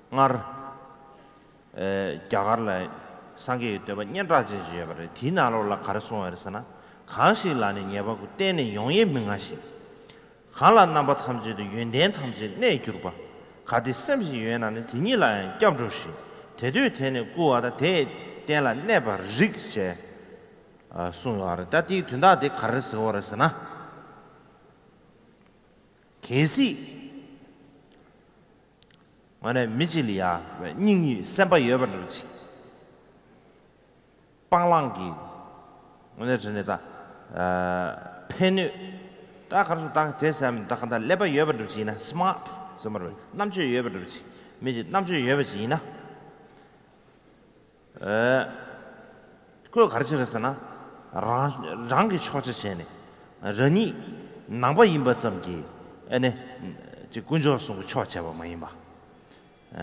སྔར། རྒྱ་གར་ལ་སངས་རྒྱས་ཀྱི་བསྟོད་པ་སྙན་གྲགས་ཅན་ཞིག་ཡོད་པ་རེད། དེའི་ནང་ལོགས་ལ་ག་རེ་གསུངས་ཡོད་རེད་ཟེར་ན། གང་ཞིག་ལ་ནི་ཉེས་པ་ཀུན། བསྟེན་ནས་ཡོང་ཡས་མི་མངའ་ཞིང་། གང་ལ་རྣམ་པ་ཐམས་ཅད་དུ། ཡོན་ཏན་ཐམས་ཅད་གནས་གྱུར་པ། གལ་ཏེ་སེམས་ཤིག་ཡོད་ན་ནི། དེ་ཉིད་ལ་ཡང་སྐྱབས་འགྲོ་ཞིང་། དེ་འདོད་དེ་ནི་བསྐུལ་བ་དང་། དེས་བསྟན་ལ་གནས་པར་རིགས་ཞེས་གསུངས་ཡོད་རེད། ད་དེའི་དོན་དག་དེ་ག་རེ་ཟེར་བ་རེད་ཟེར་ན། གལ་སྲིད་ང་ནས་མི་གཅིག་ལ་ཡ་སྙིང་ཡིད་སེམས་པ་ཡོད་པ་འདྲ་བོ་ཅིག་སྤང་བླང་གི་ངོས་ནས་དྲན་ནས་ད། ཕན་ནུས། ད་ག་རེ་ཟེར། ད་དེ་ཟེར་མིན། ད་ག་ད་ཀླད་པ་ཡོད་པ་འདྲ་བ་ཅིག་ཡིན་ན། སི་མཱར་ཊི་ཟེར་མ་རེད། རྣམ་དཔྱོད་ཡོད་པ་འདྲ་བ་ཅིག་མི་གཅིག་རྣམ་དཔྱོད་ཡོད་པ་ཅིག་ཡིན་ན། ཁོས་ག་རེ་བྱེད་རེད་ཟེར་ན། རང་རང་གི་ཕྱོགས་ཆ་བྱས་ནས་རང་ཉིད་ནང་པ་ཡིན་པ་ཙམ་གྱིས་ཨ་ནི་ཅིག་དཀོན་མཆོག་གསུམ་གྱི་ཕྱོགས་བྱས་པ་མ་ཡིན་པ། ད་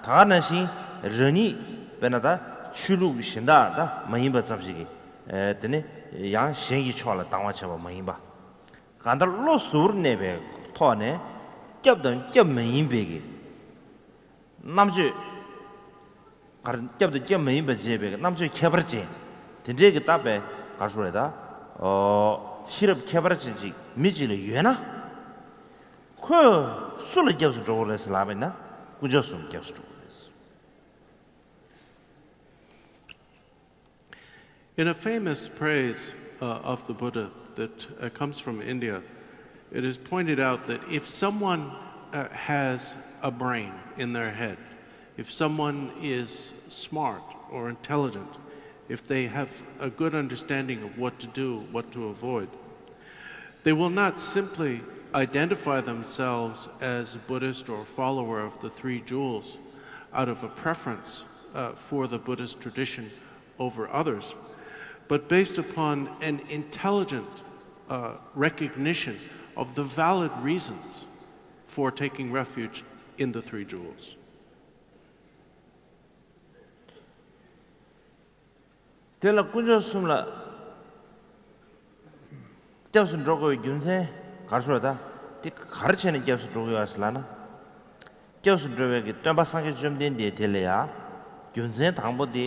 ག་ནང་བཞིན་རང་ཉིད་དཔེར་ན་ད་ཆོས་ལུགས་གཞན་དག་ད་མ་ཡིན་པ་ཙམ་ཞིག་གིས་དེ་ནི་ཡང་གཞན་གྱི་ཕྱོགས་ལ་སྡང་བ་བྱས་པ་མ་ཡིན་པ། གང་ལྟར་བློ་གཟུར་གནས་པའི་ཐོག་ནས་སྐྱབས་དང་སྐྱབས་མ་ཡིན་པའི་གི་རྣམ་དཔྱོད། གར་སྐྱབས་དང་སྐྱབས་མ་ཡིན་པ་བྱས་པའི་རྣམ་དཔྱོད་ཁྱད་པར་ཅན། དེ་འདྲའི་གི་ད་བས་ག་རེ་ཞུ་རེད་ད། ཤེས་རབ་ཁྱད་པར་ཅན་ཅིག་མི་གཅིག་ལ་ཡོད་ན། ཁོས་སུ་ལ་སྐྱབས་སུ་འགྲོ་དགོས་རེད་ཟེར་ལབ་པ་ཡིན་ན། དཀོན་མཆོག་གསུམ་སྐྱབས་སུ་འགྲོ་དགོས་རེད། In a famous phrase uh, of the Buddha that uh, comes from India, it is pointed out that if someone uh, has a brain in their head, if someone is smart or intelligent, if they have a good understanding of what to do, what to avoid, they will not simply identify themselves as Buddhist or follower of the Three Jewels out of a preference uh, for the Buddhist tradition over others, but based upon an intelligent uh, recognition of the valid reasons for taking refuge in the Three Jewels. དེ་ལ་དཀོན་མཆོག་གསུམ་ལ་སྐྱབས་སུ་འགྲོ་དགོས་པའི་རྒྱུ་མཚན་ག་རེ་ཞུ་བ་ད། དེ་ག་རེ་བྱས་ནས་སྐྱབས་སུ་འགྲོ་དགོས་ཡོད་ཟེར་ལབ་ན། སྐྱབས་སུ་འགྲོ་བའི་གི་སྟོན་པ་སངས་རྒྱས་བཅོམ་ལྡན་འདས་དེ་ལ་ཡ། རྒྱུ་མཚན་དང་པོ་དེ་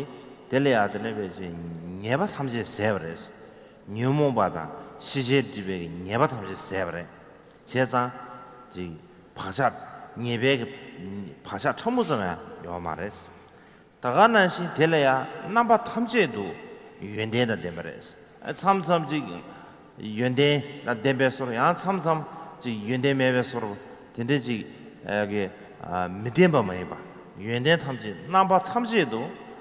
དེ་ལ་ཡ་དེ་ནས་བས་ཅིག་ཉེས་པ་ཐམས་ཅད་ཟད་པ་རེད། ཉོན་མོངས་པ་དང་ཤེས་བྱའི་སྒྲིབ་པའི་གི་ཉེས་པ་ཐམས་ཅད་ཟད་པ་རེད། བྱས་ཙང་ཅིག་བག་ཆགས་ཉེས་པའི་གི་བག་ཆགས་ཕྲ་མོ་ཙམ་ཡང་ཡོད་མ་རེད། ད་ག་ནང་བཞིན་དེ་ལ་ཡང་རྣམ་པ་ཐམས་ཅད་དུ་ཡོན་ཏན་དང་ལྡན་པ་རེད། མཚམས་མཚམས་ཅིག་ཡོན་ཏན་དང་ལྡན་པའི་བཟོ་འདྲ། ཡང་མཚམས་མཚམས་ཅིག་ཡོན་ཏན་མེད་པའི་བཟོ་འདྲ། དེ་འདྲ་ཅིག་གི་མི་ལྡན་པ་མ་ཡིན་པ། ཡོན་ཏན་ཐམས་ཅད་རྣམ་པ་ཐམས་ཅད་དུ་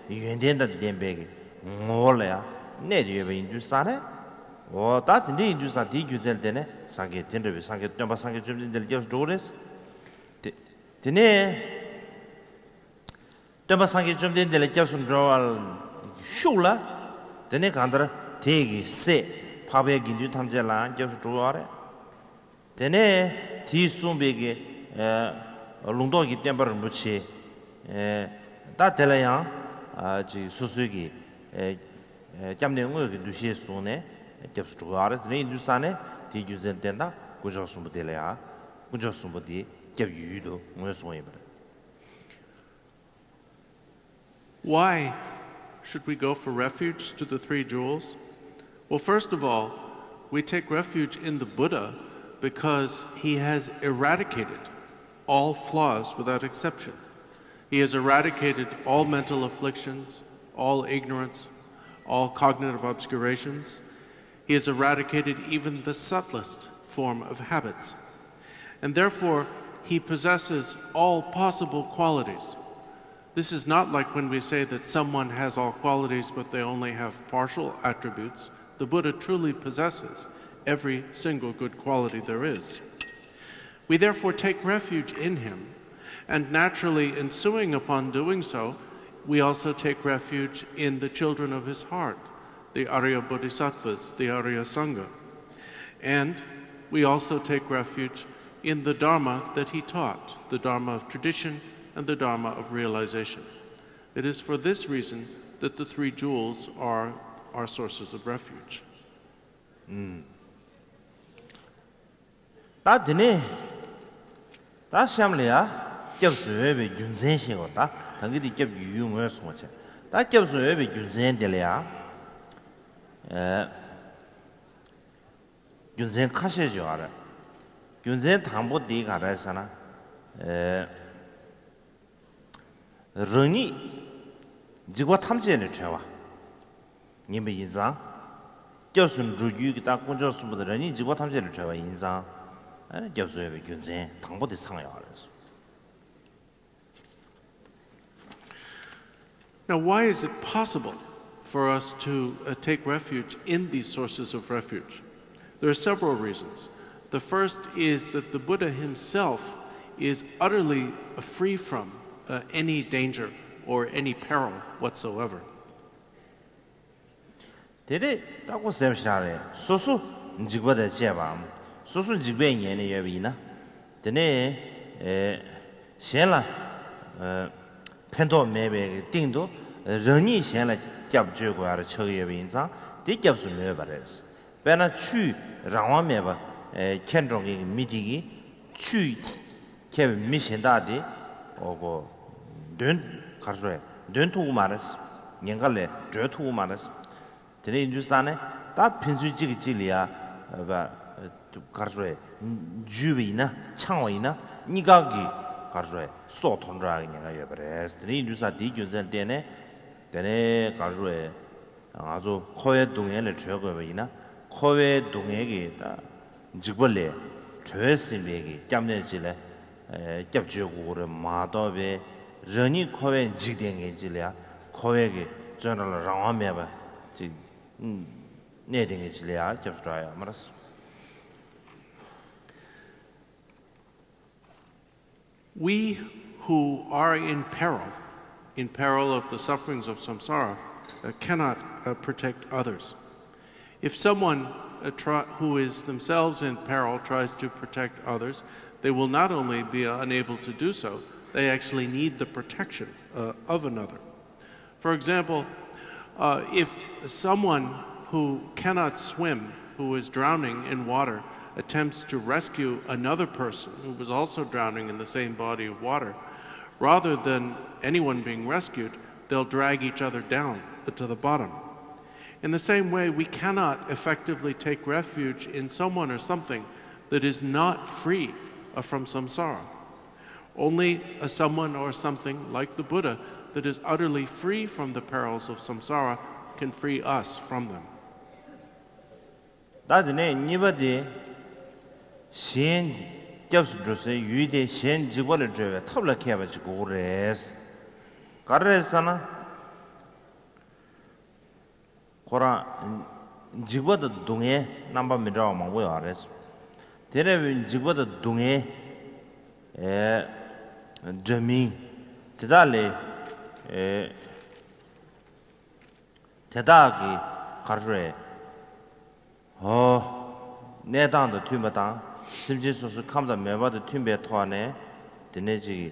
ཡོན་ཏན་དང་ལྡན་པའི་གི་ངོ་བོ་ལ་ཡང་གནས་ཡོད་པ་ཡིན་དུས་ཙང་ནས། འོ་ད་དེ་འདྲ་ཡིན་དུས་ཙང་དེའི་རྒྱུ་མཚན་ལ་བརྟེན་ནས་སངས་རྒྱས་དེ་འདྲ་བའི་སངས་རྒྱས་སྟོན་པ་སངས་རྒྱས་བཅོམ་ལྡན་འདས་ལ་སྐྱབས་སུ་འགྲོ་གི་རེད། དེ་དེ་ནས། སྟོན་པ་སངས་རྒྱས་བཅོམ་ལྡན་འདས་ལ་སྐྱབས་སུ་འགྲོ་བ་ཤུགས་ལ། དེ་ནས་གང་ལྟར་དེ་ཡི་སྲས་འཕགས་པའི་དགེ་འདུན་ཐམས་ཅད་ལའང་སྐྱབས་སུ་འགྲོ་བ་རེད། དེ་ནས་དེས་གསུངས་པའི་གི་ལུང་རྟོགས་ཀྱི་བསྟན་པ་རིན་པོ་ཆེ། ད་དེ་ལ་ཡང་ཅིག་སོ་སོའི་གི་སྐྱབས་གནས་དངོས་ཀྱི་འདུ་ཤེས་བཟུང་ནས་སྐྱབས་སུ་འགྲོ་བ་རེད། དེ་ནས་ཡིན་དུས་ཙང་ནས་དེའི་རྒྱུ་མཚན་བསྟན་ད་དཀོན་མཆོག་གསུམ་པོ་དེ་ལ་ཡང་དཀོན་མཆོག་གསུམ་པོ་དེ་སྐྱབས་ཡུལ་དུ་ངོས་བཟུང་བ་ཡིན་པ་རེད། Why should we go for refuge to the three jewels? Well, first of all, we take refuge in the Buddha because he has eradicated all flaws without exception. He has eradicated all mental afflictions, all ignorance, all cognitive obscurations. He has eradicated even the subtlest form of habits. And therefore, he possesses all possible qualities. This is not like when we say that someone has all qualities but they only have partial attributes. The Buddha truly possesses every single good quality there is. We therefore take refuge in him, and naturally ensuing upon doing so, we also take refuge in the children of his heart, the Arya Bodhisattvas, the Arya Sangha. And we also take refuge in the Dharma that he taught, the Dharma of tradition and the Dharma of realization. It is for this reason that the three jewels are our sources of refuge. ད་དེ་ནས་ད་གཤམ་ལ་ཡ་སྐྱབས་སུ་འོས་པའི་རྒྱུ་མཚན་ཞིག་གོ། ད་ད་གི་དེ་སྐྱབས་ཀྱི་ཡུལ་ངོས་བཟུང་བ་བྱས། ད་སྐྱབས་སུ་འོས་པའི་རྒྱུ་མཚན་དེ་ལ་ཡ། རྒྱུ་མཚན་ཁ་ཤས་ཡོད་རེད། རྒྱུ་མཚན་དང་པོ་དེ་ག་རེ་ཟེར་ན། རང་ཉིད་འཇིགས་པ་ཐམས་ཅད་ལས་གྲོལ་བ་ཡིན་པ་ཡིན་ཙང་། སྐྱབས་སུ་འགྲོ་རྒྱུའི་གི་ད་དཀོན་མཆོག་གསུམ་པོ་དེ་རང་ཉིད་འཇིགས་པ་ཐམས་ཅད་ལས་གྲོལ་བ་ཡིན་ཙང་། སྐྱབས་སུ་འོས་པའི་རྒྱུ་མཚན་དང་པོ་དེ་ཚང་ཡོད་རེད། Now, why is it possible for us to uh, take refuge in these sources of refuge? There are several reasons. The first is that the Buddha himself is utterly free from uh, any danger or any peril whatsoever. དེ་དེ་ལྟ་སྐོར་ཟེར་བ་ཞིག་རང་རེད། སོ་སོ་འཇིགས་པ་དང་བཅས་པའམ། སོ་སོ་འཇིགས་པས་ཉེན་ནས་ཡོད་པ་ཡིན་ན། དེ་ནས་གཞན་ལ་ཕན་ཐོགས་མེད་པའི་སྟེང་དུ་རང་ཉིད་གཞན་ལ་སྐྱབས་བཅོལ་དགོས་པར་ཆགས་ཀྱི་ཡོད་པ་ཡིན་ཙང་དེ་སྐྱབས་སུ་མི་འོས་པ་རེད། དཔེར་ན་ཆུས་རང་དབང་མེད་པ་ཁྱེར་འགྲོ་མཁན་གྱི་མི་དེ་གིས་ཆུས་ཁྱེར་བའི་མི་གཞན་དག་དེ་འོ་གོ་འདོན་གར་སོ་འདོན་ཐུབ་ཀྱི་མ་རེད། ཉེན་ཁ་ལས་གྲོལ་ཐུབ་ཀྱི་མ་རེད། དེ་འདྲ་ཡིན་དུས་ཙང་ནས་ད་ཕན་ཚུན་གཅིག་གིས་གཅིག་ལ་ཡ་བ་ གར་ཞོ་ཡ་འཇུས་པ་ཡིན་ན་འཆང་བ་ཡིན་ན་གཉིས་ཀ་གི་གར་ཞོ་ཡ་སྲོག་ཐོར་འགྲོ་ཡ་གི་ཉེན་ཁ་ཡོད་པ་རེད། དེ་འདྲ་ཡིན་དུས་ཙང་དེའི་རྒྱུ་མཚན་བརྟེན་ནས་དེ་ནས་གར་ཞོ་ཡ་ང་ཚོ་འཁོར་བའི་སྡུག་བསྔལ་ལས་གྲོལ་དགོས་པ་ཡིན་ན་འཁོར་བའི་སྡུག་བསྔལ་གྱི་ད་འཇིགས་པ་ལས་གྲོལ་ཟིན་པའི་གི་སྐྱབས་གནས་ཅིག་ལ་སྐྱབས་བཅོལ་དགོས་ཀྱི་རེད་མ་གཏོགས་པའི་རང་ཉིད་འཁོར་བས་འཇིག་བསྡད་མཁན་ཅིག་ལ་ཡ་འཁོར་བའི་གི་བཙོན་ར་ལ་རང་དབང་མེད་པ་ཅིག་གནས་བསྡད་མཁན་ཅིག་ལ་ཡ་སྐྱབས་སུ་འགྲོ་ཡ་ཡོད་མ་རེད། We who are in peril, in peril of the sufferings of samsara, uh, cannot uh, protect others. If someone uh, try, who is themselves in peril tries to protect others, they will not only be unable to do so, they actually need the protection uh, of another. For example, uh, if someone who cannot swim, who is drowning in water, attempts to rescue another person who was also drowning in the same body of water, rather than anyone being rescued, they'll drag each other down to the bottom. In the same way, we cannot effectively take refuge in someone or something that is not free uh, from samsara. Only a someone or something like the Buddha that is utterly free from the perils of samsara can free us from them. ད་དེ་ནས་གཉིས་པ་དེ། གཞན་སྐྱབས་སུ་འགྲོ་སའི་ཡུལ་དེ་གཞན་འཇིགས་པ་ལས་སྒྲོལ་བའི་ཐབས་ལ་མཁས་པ་ཅིག་དགོས་ཀྱི་རེད། ག་རེ་རེད་ཟེར་ན། ཁོ་རང་འཇིགས་པ་དང་སྡུག་བསྔལ་རྣམ་པ་མི་འདྲ་བ་མང་པོ་ཡོད་རེད། དེ་འདྲ་བའི་འཇིགས་པ་དང་སྡུག་བསྔལ་ཨེ་འདྲ་མིན་དེ་དག་ལས་ཨེ་དེ་དག་གི་གར་རེད། ཧོ། གནས་སྟངས་དང་མཐུན་པ་དང་སེམས་ཅན་སོ་སོའི་ཁམས་དང་མོས་པ་དང་མཐུན་པའི་ཐོག་ནས་དེ་ནས་ཅིག་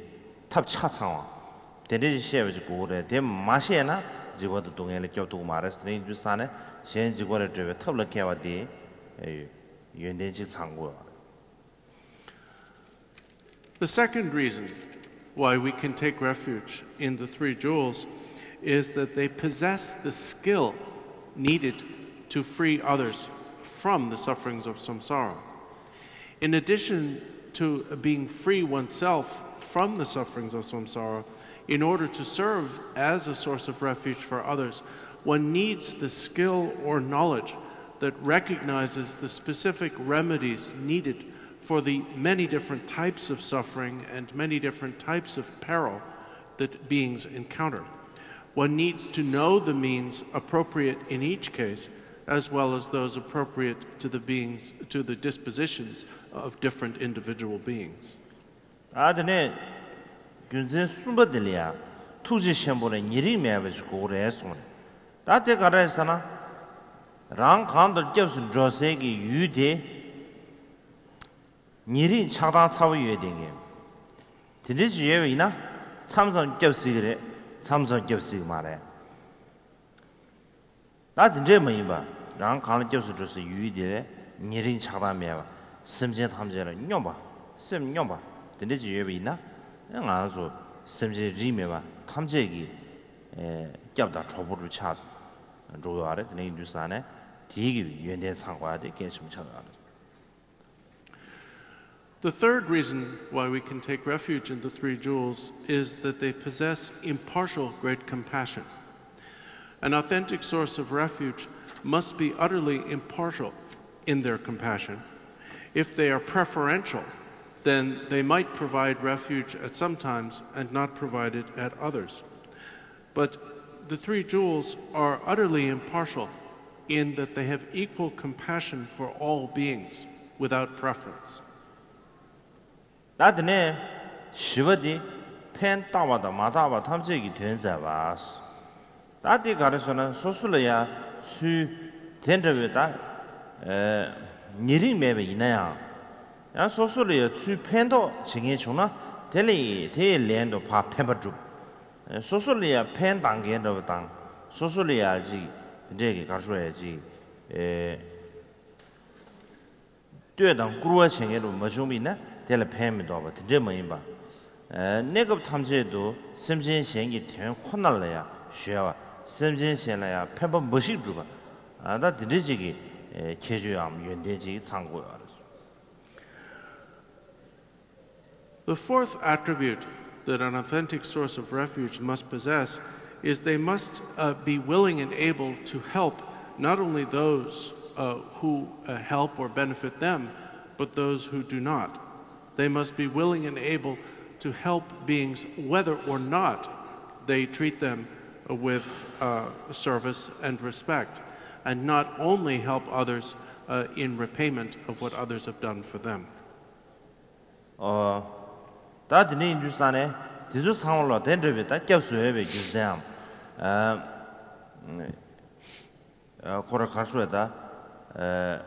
ཐབས་ཆ་ཚང་བ། དེ་འདྲ་ཞིག་ཤེས་པ་ཅིག་དགོས་ཀྱི་རེད། དེ་མ་ཤེས་ན་འཇིགས་པ་དང་སྡུག་བསྔལ་ལས་སྐྱོབ་ཐུབ་ཀྱི་མ་རེད། དེ་ཡིན་དུས་ཙང་ནས་གཞན་འཇིགས་པ་ལས་སྒྲོལ་བའི་ཐབས་ལ་མཁས་པ་དེ་ཡོན་ཏན་ཅིག་ཚང་དགོས་པ་རེད། The second reason why we can take refuge in the three jewels is that they possess the skill needed to free others from the sufferings of samsara. In addition to being free oneself from the sufferings of samsara, in order to serve as a source of refuge for others, one needs the skill or knowledge that recognizes the specific remedies needed for the many different types of suffering and many different types of peril that beings encounter. One needs to know the means appropriate in each case, as well as those appropriate to the beings to the dispositions of different individual beings. ཨ་དེ་ནས་རྒྱུ་མཚན་གསུམ་པ་དེ་ལ་ཡང་ཐུགས་རྗེ་ཆེན་པོ་ལ་ཉེ་རིང་མེད་པ་ཞིག་དགོས་རེད་གསུངས་རེད། ད་དེ་ག་རེ་ཟེར་ན། རང་གང་དུ་སྐྱབས་སུ་འགྲོ་སའི་གི་ཡུལ་དེ་ཉེ་རིང་ཆགས་སྡང་ཚ་བོ་ཡོད་དེ་ངེས། དེ་འདྲ་ཞིག་ཡོད་པ་ཡིན་ན་མཚམས་མཚམས་སྐྱབས་སྲིད་ཀྱི་རེད། མཚམས་མཚམས་སྐྱབས་སྲིད་ཀྱི་མ་རེད། ད་དེ་འདྲས་མ་ཡིན་པ། རང་གང་ལ་སྐྱབས་སུ་འགྲོ་སའི་ཡུལ་དེ་ཉེ་རིང་ཆགས་སྡང་མེད་པ། སེམས་ཅན་ཐམས་ཅད་ལ་སྙོམས་པ། སེམས་སྙོམས་པ། དེ་འདྲས་ཅིག་ཡོད་པ་ཡིན་ན། ང་ཚོ་སེམས་ཅན་རིས་མེད་པ་ཐམས་ཅད་ཀྱི་སྐྱབས་དང་གྲོགས་པོ་རུ་ཆགས་འགྲོ་གི་ཡོད་རེད། དེ་འདྲ་ཡིན་དུས་ཙང་ནས་དེའི་གི་ཡོན་ཏན་ཚང་དགོས་པ་དེ་གལ་ཆེན་པོ་ཆགས་ཡོད་རེད། The third reason why we can take refuge in the three jewels is that they possess impartial great compassion. An authentic source of refuge must be utterly impartial in their compassion. If they are preferential, then they might provide refuge at some times and not provide it at others. But the three jewels are utterly impartial in that they have equal compassion for all beings without preference. ད་དེ་ནས་བཞི་པ་དེ། ཕན་བཏགས་པ་དང་མ་བཏགས་པ་ཐམས་ཅད་ཀྱི་དོན་མཛད་པ། ད་དེ་ག་རེ་ཟེར་ན་སོ་སོ་ལ་ཡང་ཚུལ་དེ་འདྲ་བའི་ད་ཉེ་རིང་མེད་པ་ཡིན་ན་ཡང་། ཡང་སོ་སོ་ལ་ཡང་ཚུལ་ཕན་ཐོགས་བྱེད་མཁན་བྱུང་ན་དེ་ལ་དེ་ཡི་ལན་དུ་ཕར་ཕན་པ་སྒྲུབ། སོ་སོ་ལ་ཡང་ཕན་བཏགས་མཁན་འདྲ་བ་དང་སོ་སོ་ལ་ཡང་ཅིག་དེ་འདྲས་ཀྱི་གར་ཤོར་ཡང་ཅིག་ཨེ། ལྟོས་དང་བཀུར་བ་བྱེད་མཁན་འདྲ་བ་མ་བྱུང་བ་ཡིན་ན་དེ་ལ་ཕན་མི་ཐོགས་པ་དེ་འདྲས་མ་ཡིན་པ། ཨེ། གནས་སྐབས་ཐམས་ཅད་དུ་སེམས་ཅན་གཞན་གྱི་དོན་ཁོ་ན་ལ་ཡང་གཞོལ་བ། སེམས་ཅན་གཞན་ལ་ཡང་ཕན་པ་འབའ་ཞིག་སྒྲུབ་པ། ཨ། ད་དེ་འདྲས་ཅིག་གི་ཨེ་ཁྱད་ཆོས་འམ་ཡོན་ཏན་ཅིག་ཚང་དགོས་པ་རེད། The fourth attribute that an authentic source of refuge must possess is they must uh, be willing and able to help not only those uh, who uh, help or benefit them, but those who do not. They must be willing and able to help beings whether or not they treat them uh, with uh, service and respect, and not only help others uh, in repayment of what others have done for them. ཨོ། ད་དེ་འདྲ་ཡིན་དུས་ཙང་ནས་དེ་ཚོ་ཚང་མ་ལ་དེ་འདྲ་བའི་ད་སྐྱབས་སུ་འོས་པའི་རྒྱུ་མཚན་འམ། ཨ། ཁོ་ར་ག་རེ་ཟེར་ད། ཨ།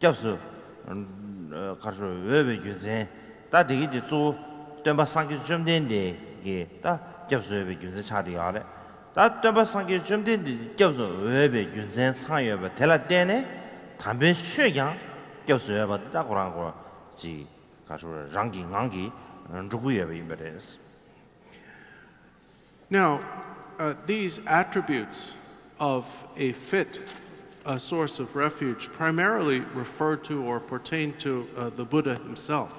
སྐྱབས་སུ་ག་རེ་ཟེར་འོས་པའི་རྒྱུ་མཚན། ད་དེ་གི་དེ་གཙོ་བོ་སྟོན་པ་སངས་རྒྱས་བཅོམ་ལྡན་འདས་ཀྱི་ད་སྐྱབས་སུ་འོས་པའི་རྒྱུ་མཚན་ཆགས་བསྡད་ཡོད་རེད། ད་སྟོན་པ་སངས་རྒྱས་བཅོམ་ལྡན་འདས་ཀྱི་སྐྱབས་སུ་འོས་པའི་རྒྱུ་མཚན་ཚང་ཡོད་པ་དེ་ལ་བརྟེན་ནས་དམ་པའི་ཆོས་ཀྱང་སྐྱབས་སུ་འོས་པ་དེ་ད་ཁོ་རང་ཁོ་ཅིག་ག་རེ་ཟེར་རང་གི་ངང་གིས་འགྲུབ་ཀྱི་ཡོད་པ་ཡིན་པ་རེད། Now, uh, these attributes of a fit a source of refuge primarily refer to or pertain to uh, the Buddha himself.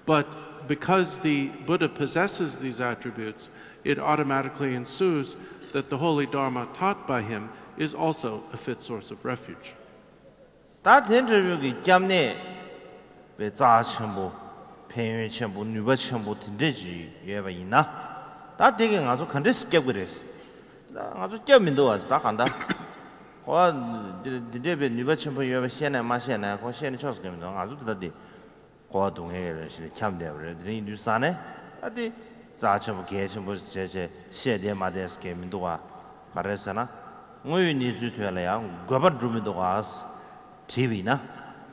But because the Buddha possesses these attributes, it automatically ensues that the holy Dharma taught by him is also a fit source of refuge. ད་དེ་འདྲ་བོའི་གི་སྐྱབས་གནས་པའི་རྩ་ཆེན་པོ། ཕན་ཡོན་ཆེན་པོ། ནུས་པ་ཆེན་པོ་དེ་འདྲས་ཅིག་ཡོད་པ་ཡིན་ན། ད་དེ་གིས་ང་ཚོ་ག་འདྲས་སེ་སྐྱབས་ཀྱི་རེད། ད་ང་ཚོ་སྐྱབས་མི་འདུག་བ། ད་གང་ལྟར་ཁོ་འདི་འདི་འདྲས་པའི་ནུས་པ་ཆེན་པོ་ཡོད་པ་ཤེས་ནས་མ་ཤེས་ནས་ཁོ་ཤེས་ནས་ཆོག་ཟེར་མཁན་མི་འདུག་ང་ཚོ་དེ་ལྟ་སྟེ། འཁོར་བ་སྡུག་བསྔལ་གྱི་རང་བཞིན་ལ་འཁྱམས་བསྡད་པ་རེད། དེ་འདྲ་ཡིན་དུས་ཙང་ནས་ཨ་དེ་རྩ་ཆེན་པོ་གལ་ཆེན་པོ་བྱས་བྱས་བཤད་བསྡད་མ་བསྡད་ཟེར་མཁན་མི་འདུག་བ། ག་རེ་ཟེར་ན། དངོས་ཡོད་གནས་ཚུལ་ཐོག་ལ་ཡང་དགོས་པ་འགྲུབ་མི་འདུག་ག་དྲིས་པ་ཡིན་ན།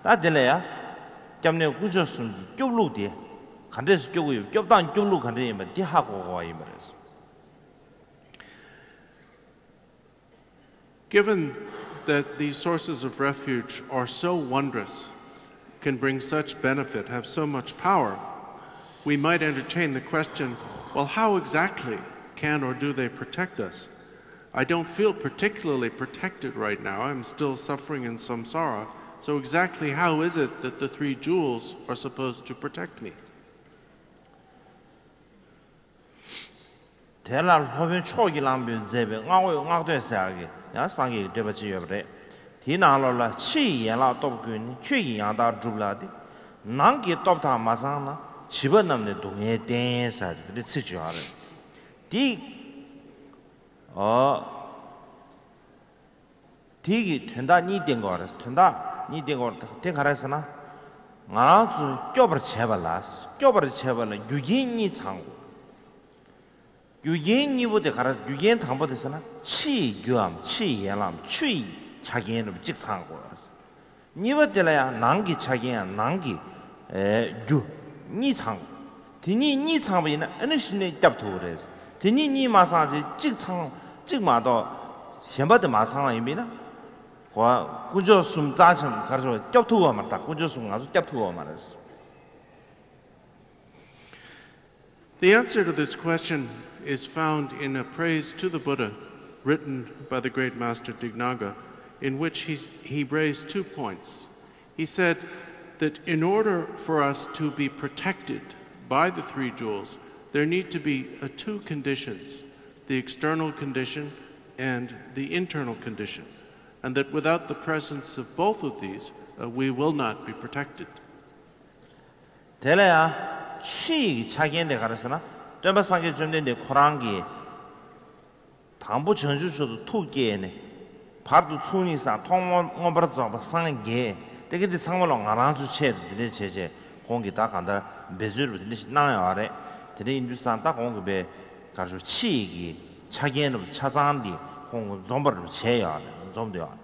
ད་དེ་ལ་ཡང་སྐྱབས་གནས་དཀོན་མཆོག་གསུམ་གྱི་སྐྱོབ་ལུགས་དེ་ག་འདྲས་སེ་སྐྱོབ་ཀྱི་ཡོད། སྐྱོབ་སྟངས་སྐྱོབ་ལུགས་ག་འདྲས་ཡིན་པ་དེ་ཧ་གོ་དགོས་པ་ཡིན་པ་རེད། Given that these sources of refuge are so wondrous, can bring such benefit, have so much power, we might entertain the question, well, how exactly can or do they protect us? I don't feel particularly protected right now. I'm still suffering in samsara. So, exactly how is it that the three jewels are supposed to protect me? དེ་ལ་སློབ་དཔོན་ཕྱོགས་ཀྱིས་བླངས་པའི་མཛད་པའི་སྔགས་འོད་སྔགས་བསྟོད་ཟེར་ཡག་གི་ཡང་སངས་རྒྱས་ཀྱི་བསྟོད་པ་ཅིག་ཡོད་པ་རེད། དེའི་ནང་ལོགས་ལ་ཕྱི་ཡི་ཡན་ལག་སྟོབས་ཀུན་ནི། ཁྱོད་ཀྱིས་ཡང་དག་སྒྲུབ་ལགས་ཏེ། ནང་གི་སྟོབས་དག་མ་ཚང་ན། བྱིས་པ་རྣམས་ནི་སྡུག་བསྔལ་བསྟེན་ཟེར་དེ་འདྲའི་ཚིག་ཅིག་ཡོད་རེད། དེ། ཨོ། དེ་གི་དོན་དག་གཉིས་བསྟན་དགོས་རེད། དོན་དག་གཉིས་བསྟན་དགོས་རེད། དེ་ག་རེ་ཟེར་ན། ང་རང་ཚོ་སྐྱོབ་པར་བྱེད་པ་ལ། སྐྱོབ་པར་བྱེད་པ་ལ་རྒྱུ་རྐྱེན་གཉིས་ཚང་དགོས། རྒྱུ་རྐྱེན་གཉིས་པོ་དེ་ག་རེ། རྒྱུ་རྐྱེན་དང་པོ་དེ་ཟེར་ན་ཕྱི་ཡི་རྒྱུའམ་ཕྱི་ཡི་ཡན་ལག་ཆུ་ཡི་ཆ་རྐྱེན་རུ་གཅིག་ཚང་དགོས་རེད། གཉིས་པ་དེ་ལ་ཡང་ནང་གི་ཆ་རྐྱེན་ཡང་ནང་གི་ཨེ་རྒྱུ་གཉིས་ཚང་། དེ་གཉིས་གཉིས་ཚང་པ་ཡིན་ན་ཨ་ནི་གཞི་ནས་སྐྱོབ་ཐུབ་པ་རེད། དེ་གཉིས་གཉིས་མ་ཚང་ཚེ་གཅིག་ཚང་གཅིག་མ་གཏོགས་གཞན་པ་དེ་མ་ཚང་བ་ཡིན་པས་ན། གོ། དཀོན་མཆོག་གསུམ་རྩ་ཆེན་ག་རེ་ཟེར་སྐྱོབ་ཐུབ་པ་མ་རེད། ད་དཀོན་མཆོག་གསུམ་ང་ཚོ་སྐྱོབ་ཐུབ་པ་མ་རེད། The answer to this question is found in a praise to the Buddha written by the great master Dignaga, in which he, he raised two points. He said that in order for us to be protected by the three jewels, there need to be uh, two conditions, the external condition and the internal condition, and that without the presence of both of these, uh, we will not be protected. དེ་ལ་ཡང་ཕྱི་ཡི་ཆ་རྐྱེན་དེ་ག་རེ་ཟེར་ན། སྟོན་པ་སངས་རྒྱས་བཅོམ་ལྡན་འདས་ཁོ་རང་གིས་དང་པོ་བྱང་ཆུབ་མཆོག་ཏུ་ཐུགས་བསྐྱེད་ནས། བར་དུ་ཚུགས་གཉིས་སམ་ཐོག་མར་མངོན་པར་རྫོགས་པར་སངས་རྒྱས། དེ་ག་དེ་ཚང་མ་ལ་ང་རང་ཚོའི་ཆེད་དུ་དེ་འདྲས་བྱས་བྱས་ཁོང་གིས་ད་གང་ལྟར་འབད་རྩོལ་རུ་དེ་འདྲས་ཞིག་གནང་ཡོད་རེད། དེ་འདྲས་ཡིན་དུས་ཙང་ད་ཁོང་གིས་པའི་ག་རེ་ཟེར་ཕྱི་ཡི་གི་ཆ་རྐྱེན་རུ་ཆ་ཚང་འདི་ཁོང་གིས་འཛོམས་པ་རུ་བྱས་ཡོད་རེད། འཛོམས་བསྡད་ཡོད་རེད།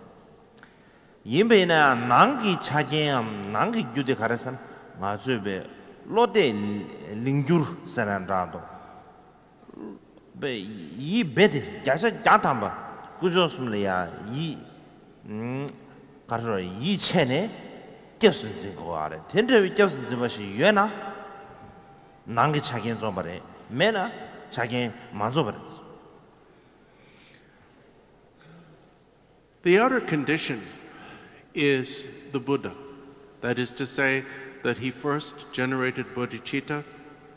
ཡིན་པ་ཡིན་ན་ཡང་ནང་གི་ཆ་རྐྱེན་ནམ་ནང་གི་རྒྱུ་དེ་ག་རེ་ཟེར་ན། ང་ཚོས་པའི་བློ་གཏད་ལིང་བསྒྱུར་ཟེར་ན་འདྲ་འདུག་པའི་ཡིད་འབད་དེ་བརྒྱ་ཆ་བརྒྱ་ཐམ་པ་དཀོན་མཆོག་གསུམ་ལ་ཡང་ཡིད་ག་རེ་ཟེར་ཡིད་ཆེས་ནས་སྐྱབས་སུ་འཛིན་དགོས་པ་རེད། དེ་འདྲ་བའི་སྐྱབས་སུ་འཛིན་པ་ཞིག་ཡོད་ན་ནང་གི་ཆ་རྐྱེན་འཛོམས་པ་རེད། མེད་ན་ཆ་རྐྱེན་མ་འཛོམས་པ་རེད། The outer condition is the Buddha. That is to say, that he first generated bodhicitta,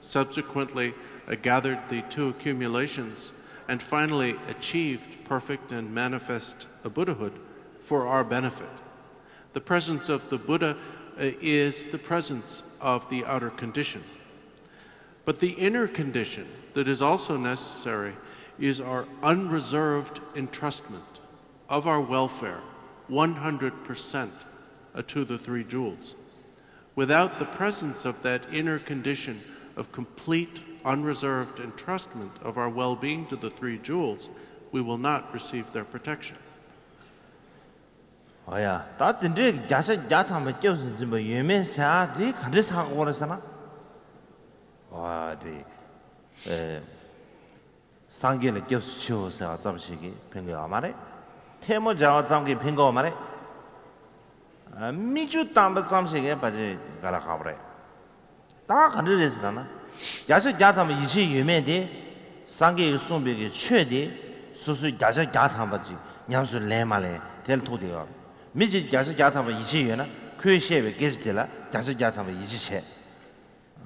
subsequently uh, gathered the two accumulations, and finally achieved perfect and manifest Buddhahood for our benefit. The presence of the Buddha uh, is the presence of the outer condition. But the inner condition that is also necessary is our unreserved entrustment of our welfare one hundred percent to the three jewels. Without the presence of that inner condition of complete, unreserved entrustment of our well being to the three jewels, we will not receive their protection. ཨོ་ཡ། ད་དེ་འདྲའི་བརྒྱ་ཆ་བརྒྱ་ཐམ་པ་སྐྱབས་སུ་འཛིན་པ་ཡོད་མེད་ཟེར་ཨ་དེ་ག་འདྲས་ཧ་གོ་རེད་ཟེར་ན། ཨོ་དེ། ཨེ། སངས་རྒྱས་ལ་སྐྱབས་སུ་མཆིའོ་ཟེར་བ་ཙམ་ཞིག་གིས་ཕན་གྱི་ཡོད་མ་རེད། ཐལ་མོ་སྦྱར་བ་ཙམ་གྱིས་ཕན་གྱི་ཡོད་མ་རེད། ཨ། མིག་ཆུ་བཏང་པ་ཙམ་ཞིག་གིས་ཕལ་ཆེར་དཀའ་ལས་ཁག་པོ་རེད། ད་ག་འདྲ་རེད་ཟེར་ན། བརྒྱ་ཆ་བརྒྱ་ཐམ་པ་ཡིད་ཆེས་ཡོད་མེད་དེ། སངས་རྒྱས་ཀྱིས་གསུངས་པའི་གི་ཆོས་དེ། སོ་སོས་བརྒྱ་ཆ་བརྒྱ་ཐམ་པ་ཅིག་ཉམས་སུ་ལེན་མ་ལེན་དེ་ལ་ཐུག་བསྡད་ཡོད། མི་གཅིག་བརྒྱ་ཆ་བརྒྱ་ཐམ་པ་ཡིད་ཆེས་ཡོད་ན་ཁོས་བཤད་པའི་སྐད་ཆ་དེ་ལ་བརྒྱ་ཆ་བརྒྱ་ཐམ་པ་ཡིད་ཆེས་བྱེད།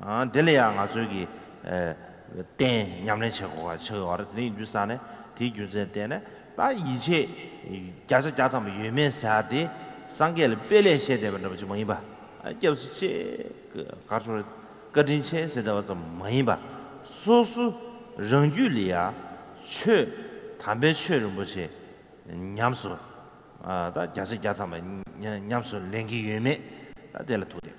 ཨ། དེ་ལ་ཡང་ང་ཚོས་ཀྱི་ཨ་རྟེན་ཉམས་ལེན་བྱེད་དགོས་པ་ཆགས་ཡོད་རེད། དེ་ཡིན་དུས་ཙང་ནས་དེའི་རྒྱུ་མཚན་བརྟེན་ནས་ད་ཡིད་ཆེས་བརྒྱ་ཆ་བརྒྱ་ཐམ་པ་ཡོད་མེད་ཟེར་ཡ་དེ་སངས་རྒྱས་ལ་དཔེ་ལས་བཤད་བསྡད་པ་འདྲ་པོ་ཅིག་མ་ཡིན་པ། ཨ། སྐྱབས་སུ་མཆི། ག་རེ་ཟེར། བཀའ་དྲིན་ཆེ་ཟེར་བསྡད་པ་ཙམ་མ་ཡིན་པ། སོ་སོ་རང་རྒྱུད་ལ་ཡ་ཆོས་དམ་པའི་ཆོས་རིན་པོ་ཆེ་ཉམས་སུ། ཨ། ད་བརྒྱ་ཆ་བརྒྱ་ཐམ་པ་ཉམས་སུ་ལེན་གྱི་ཡོད་མེད་ད་དེ་ལ་ཐུག་སྟེ།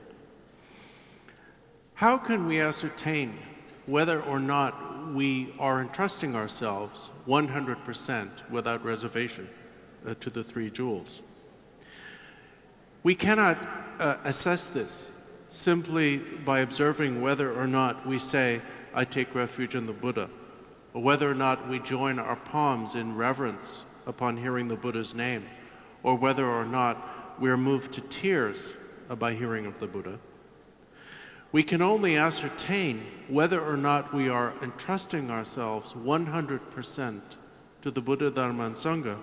How can we ascertain whether or not we are entrusting ourselves one hundred percent without reservation uh, to the three jewels? We cannot uh, assess this simply by observing whether or not we say, I take refuge in the Buddha, or whether or not we join our palms in reverence upon hearing the Buddha's name, or whether or not we are moved to tears uh, by hearing of the Buddha. We can only ascertain whether or not we are entrusting ourselves one hundred percent to the Buddha, Dharma, and Sangha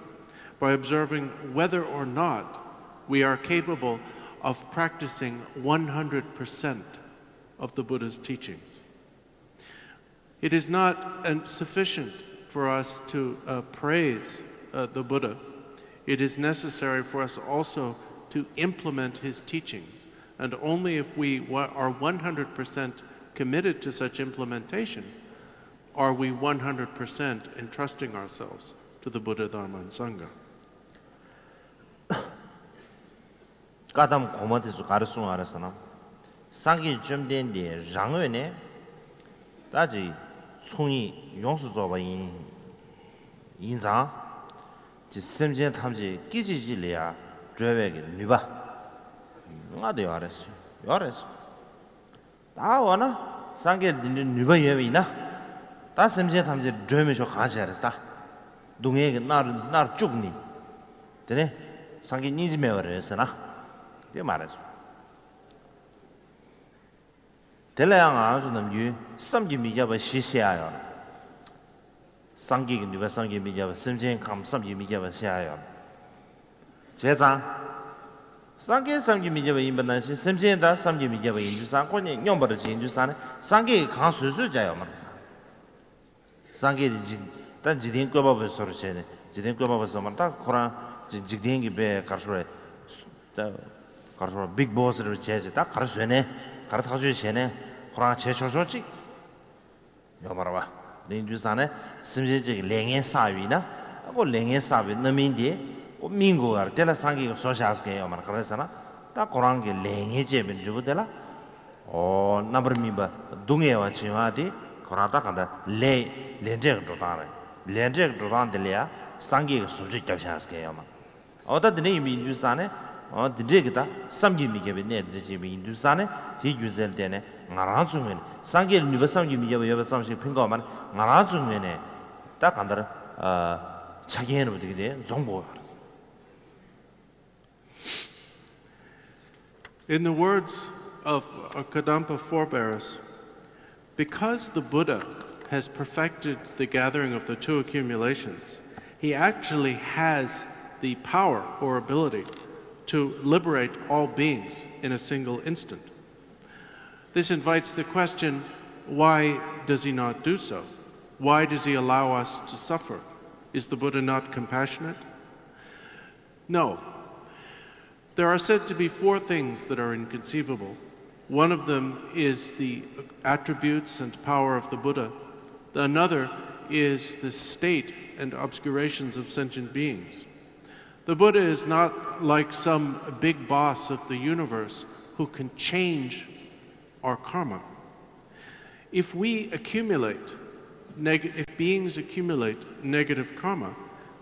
by observing whether or not we are capable of practicing one hundred percent of the Buddha's teachings. It is not uh, sufficient for us to uh, praise uh, the Buddha. It is necessary for us also to implement his teachings. And only if we wa- are one hundred percent committed to such implementation are we one hundred percent entrusting ourselves to the Buddha, Dharma, and Sangha. བཀའ་གདམས་གོང་མ་དེ་ཚོ་ག་རེ་གསུངས་ཡོད་རེད་ཟེར་ན། སངས་རྒྱས་བཅོམ་ལྡན་འདས་རང་ངོས་ནས་ད་ཅིག་ཚོགས་གཉིས་ཡོངས་སུ་རྫོགས་པ་ཡིན། ཡིན་ཙང་། ཅིག་སེམས་ཅན་ཐམས་ཅད་སྐད་ཅིག་གཅིག་ལ་ཡང་སྒྲོལ་བའི་གི་ནུས་པ་མངའ་སྟེ་ཡོད་རེད། ཡོད་རེད། ད་འོ་ན་སངས་རྒྱས་འདི་འདྲའི་ནུས་པ་ཡོད་པ་ཡིན་ན། ད་སེམས་ཅན་ཐམས་ཅད་སྒྲོལ་མི་ཆོག་གང་བྱས་རེད་ད། སྡུག་བསྔལ་གྱིས་མནར་མནར་བཅུག་ནི། དེ་ནས་སངས་རྒྱས་སྙིང་རྗེ་མེད་པ་རེད་ཟེར་ན། དེ་མ་རེད། དེ་ལ་ཡང་ང་ཚོ་ནམ་རྒྱུན་བསམ་གྱིས་མི་ཁྱབ་པ་བཞི་བཤད་ཡ་ཡོད། སངས་རྒྱས་ཀྱི་ནུས་པ་བསམ་གྱིས་མི་ཁྱབ་པ། སེམས་ཅན་ཁམས་བསམ་གྱིས་མི་ཁྱབ་པ་བཤད་ཡ་ཡོད། བྱས་ཙང་། སངས་རྒྱས་བསམ་གྱིས་མི་ཁྱབ་པ་ཡིན་པ་ནང་བཞིན་སེམས་ཅན་དག་བསམ་གྱིས་མི་ཁྱབ་པ་ཡིན་དུས་ཙང་ཁོ་གཉིས་སྙོམས་པར་བྱེད་དུས་ཙང་ནས་སངས་རྒྱས་ཀྱིས་གང་བཟོས་བཟོས་བྱ་ཡོད་མ་རེད། སངས་རྒྱས་དེ་འཇིག་ད་འཇིག་རྟེན་བཀོད་པ་པོའི་བཟོ་འདྲ་བྱས་ནས། འཇིག་རྟེན་བཀོད་པ་པོ་བཟོ་མ་ད་ཁོ་རང་ཅིག་འཇིག་རྟེན་གྱི་དཔེ་ག་རེ་ཟེར་རེད། ད་ག་རེ་ཟེར་བིག་བོ་སི་རེ་བྱས་ཅིག་ད་ག་རེ་བཟོས་ནས་ག་རེ་ཐག་གཅོད་བྱས་ནས་ཁོ་རང་བྱས་ཆོག་ཆོག་ཅིག་ཡོད་མ་རེད་བ། དེ་ཡིན་དུས་ཙང་ནས་སེམས་ཅན་ཅིག་གི་ལས་ངན་བསགས་ཡོད་ན་ཨ་ཁོ་ལས་ངན་བསགས་པའི་རྣམ་སྨིན་དེ་ཁོ་སྨིན་དགོས་ཀ་རེད། དེ་ལ་སངས་རྒྱས་ཀྱིས་བཟོ་བཞག་ཟེར་མཁན་ཡོད་མ་རེད། ག་རེ་ཟེར་ན་ད་ཁོ་རང་གི་ལས་ངན་བྱས་པའི་འབྲས་བུ་དེ་ལ། ཨོ། རྣམ་པར་སྨིན་པ་སྡུག་བསྔལ་བ་བྱུང་བ་དེ་ཁོ་རང་ད་གང་ལྟར་ལས་ལས་འབྲས་ཀྱི་འགྲོ་སྟངས་རེད། ལས་འབྲས་ཀྱི་འགྲོ་སྟངས་དེ་ལ་ཡང་སངས་རྒྱས་ཀྱིས་བཟོ་བཅོས་བརྒྱབ་བཞག་ཟེར་མཁན་ཡོད་མ་རེད། ཨོ་ད་དེ་འདྲ་ཡིན་པ་ཡིན་དུས་ཙང་ནས་ཨོ་དེ་འདྲས་ཀྱི་ད་བསམ་གྱིས་མི་ཁྱབ་པའི་གནས་དེ་འདྲ་ཅིག་ཡིན་པ་ཡིན་དུས་ཙང་ནས་དེའི་རྒྱུ་མཚན་ལ་བརྟེན་ནས་ང་རང་ཚོའི་ངོས་ནས་སངས་རྒྱས་ལ་ནུས་པ་བསམ་གྱིས་མི་ཁྱབ་པ་ཡོད་པ་ཙམ་ཞིག་ཕན་གྱི་ཡོད་མ་རེད། ང་རང་ཚོའི་ངོས་ནས་ད་གང་ལྟར་ཨ་ཆ་རྐྱེན་རེད་པ་དེ་གི་དེ་འཛོམས་དགོས་པ་རེད། In the words of our Kadampa forebearers, because the Buddha has perfected the gathering of the two accumulations, he actually has the power or ability to liberate all beings in a single instant. This invites the question, why does he not do so? Why does he allow us to suffer? Is the Buddha not compassionate? No. There are said to be four things that are inconceivable. One of them is the attributes and power of the Buddha. Another is the state and obscurations of sentient beings. The Buddha is not like some big boss of the universe who can change our karma. If we accumulate, neg- if beings accumulate negative karma,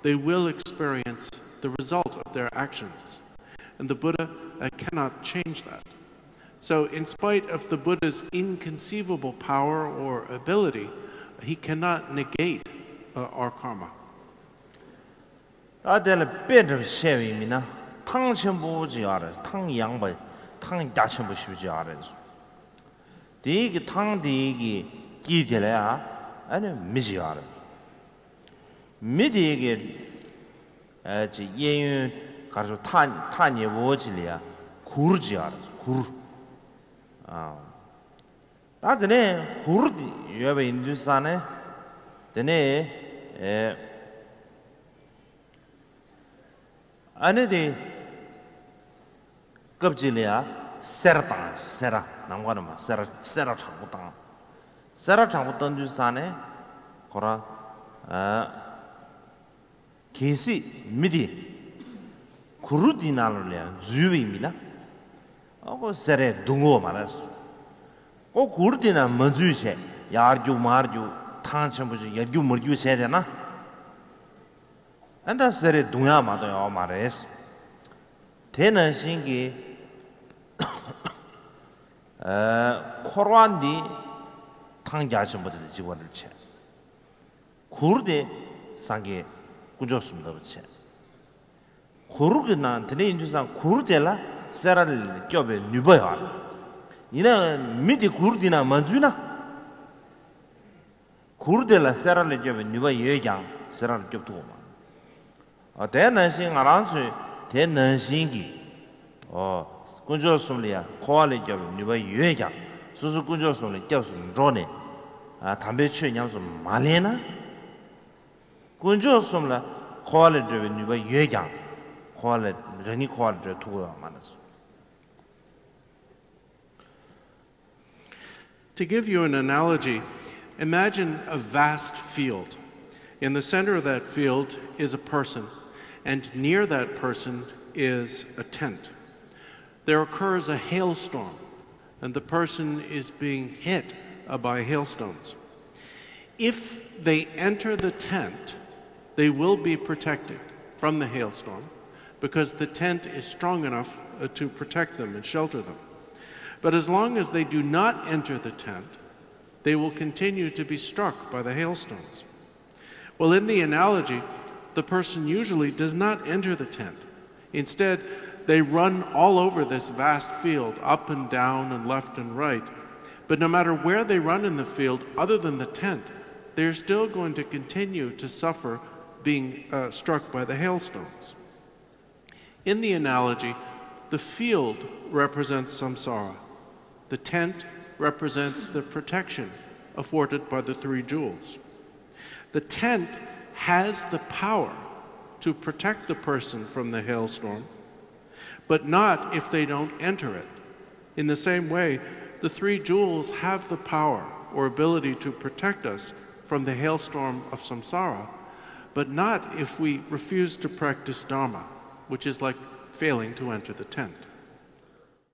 they will experience the result of their actions. And the Buddha uh, cannot change that. So, in spite of the Buddha's inconceivable power or ability, he cannot negate uh, our karma. ད་དེ་ལ་དཔེ་འདྲ་བཤད་པའི་མིན་ན་ཐང་ཆེན་པོ་ཅིག་ཡོད་རེད། ཐང་ཡངས་པ། ཐང་རྒྱ་ཆེན་པོ་ཞེ་པོ་ཅིག་ཡོད་རེད། དེའི་གི་ཐང་དེའི་གི་དཀྱིལ་དེ་ལ་ཡང་ཨ་ནི་མི་ཅིག་ཡོད་རེད། མི་དེའི་གི་ཨ་ཅིག་གཡས་གཡོན་གར་ཞོག་ཐག་ཐག་ཉེ་པོ་ཅིག་ལ་ཡང་གུར་ཅིག་ཡོད་རེད། གུར། ཨ། ད་དེ་ནས་གུར་དེ་ཡོད་པ་ཡིན་དུས་ཙང་ནས་དེ་ནས་ཨེ་ཨ་ནི་དེ་སྐབས་གཅིག་ལ་ཡ་སེར་བཏང་། སེར་བ་ནམ་མཁའ་ནང་མ་སེར་སེར་བ་དྲག་པོ་བཏང་། སེར་བ་དྲག་པོ་བཏང་དུས་ཙང་ནས་ཁོ་རང་ཨ། གལ་སྲིད་མི་དེ་གུར་དེའི་ནང་ལ་ཡང་འཛུལ་བ་ཡིན་ན། ཨ་ཁོ་སེར་བས་རྡུང་གོ་མ་རེད། ཁོ་གུར་དེའི་ནང་མ་འཛུལ་བྱས་ཡར་རྒྱུག་མར་རྒྱུག་ཐང་ཆེན་པོ་ཞིག་ཡར་རྒྱུག་མར་རྒྱུག་བྱས་བསྡད་ན། ཨ་ད་སེར་བས་རྡུང་ཡག་མ་གཏོགས་ཡོད་མ་རེད། དེ་ནང་བཞིན་གྱི་ཨ་འཁོར་བ་འདི་ཐང་རྒྱ་ཆེན་པོ་དེ་དང་གཅིག་པ་རེད་བྱས། གུར་དེ་སངས་རྒྱས་དཀོན་མཆོག་གསུམ་ལྟ་བུ་བྱས། གུར་གྱི་ནང་དེ་འདྲ་ཡིན་དུས་ཙང་གུར་དེ་ལ་སེར་བ་ལས་སྐྱོབ་པའི་ནུས་པ་ཡོད་རེད། ཡིན་ནའང་མི་དེ་གུར་དེའི་ནང་མ་འཛུལ་ན། གུར་དེ་ལ་སེར་བ་ལས་སྐྱོབ་པའི་ནུས་པ་ཡོད་ཀྱང་སེར་བ་ལས་སྐྱོབ་ཐུབ་པ་མ་རེད། ཨ་དེ་ནང་བཞིན་ང་རང་ཚོས་དེ་ནང་བཞིན་གྱི་ཨོ་དཀོན་མཆོག་གསུམ་ལ་ཡང་འཁོར་བ་ལས་སྐྱོབ་པའི་ནུས་པ་ཡོད་ཀྱང་སོ་སོ་དཀོན་མཆོག་གསུམ་ལ་སྐྱབས་སུ་འགྲོ་ནས་ཨ་དམ་པའི་ཆོས་ཉམས་སུ་མ་ལེན་ན། དཀོན་མཆོག་གསུམ་ལ་འཁོར་བ་ལས་སྒྲོལ་བའི་ནུས་པ་ཡོད་ཀྱང་འཁོར་བ་ལས་རང་ཉིད་འཁོར་བ་ལས་སྒྲོལ་ཐུབ་ཀྱི་ཡོད་མ་རེད། To give you an analogy, imagine a vast field. In the center of that field is a person, and near that person is a tent. There occurs a hailstorm, and the person is being hit uh, by hailstones. If they enter the tent, they will be protected from the hailstorm because the tent is strong enough uh, to protect them and shelter them. But as long as they do not enter the tent, they will continue to be struck by the hailstones. Well, in the analogy, the person usually does not enter the tent. Instead, they run all over this vast field, up and down and left and right. But no matter where they run in the field, other than the tent, they are still going to continue to suffer being uh, struck by the hailstones. In the analogy, the field represents samsara, the tent represents the protection afforded by the three jewels. The tent has the power to protect the person from the hailstorm, but not if they don't enter it. In the same way, the three jewels have the power or ability to protect us from the hailstorm of samsara, but not if we refuse to practice Dharma, which is like failing to enter the tent.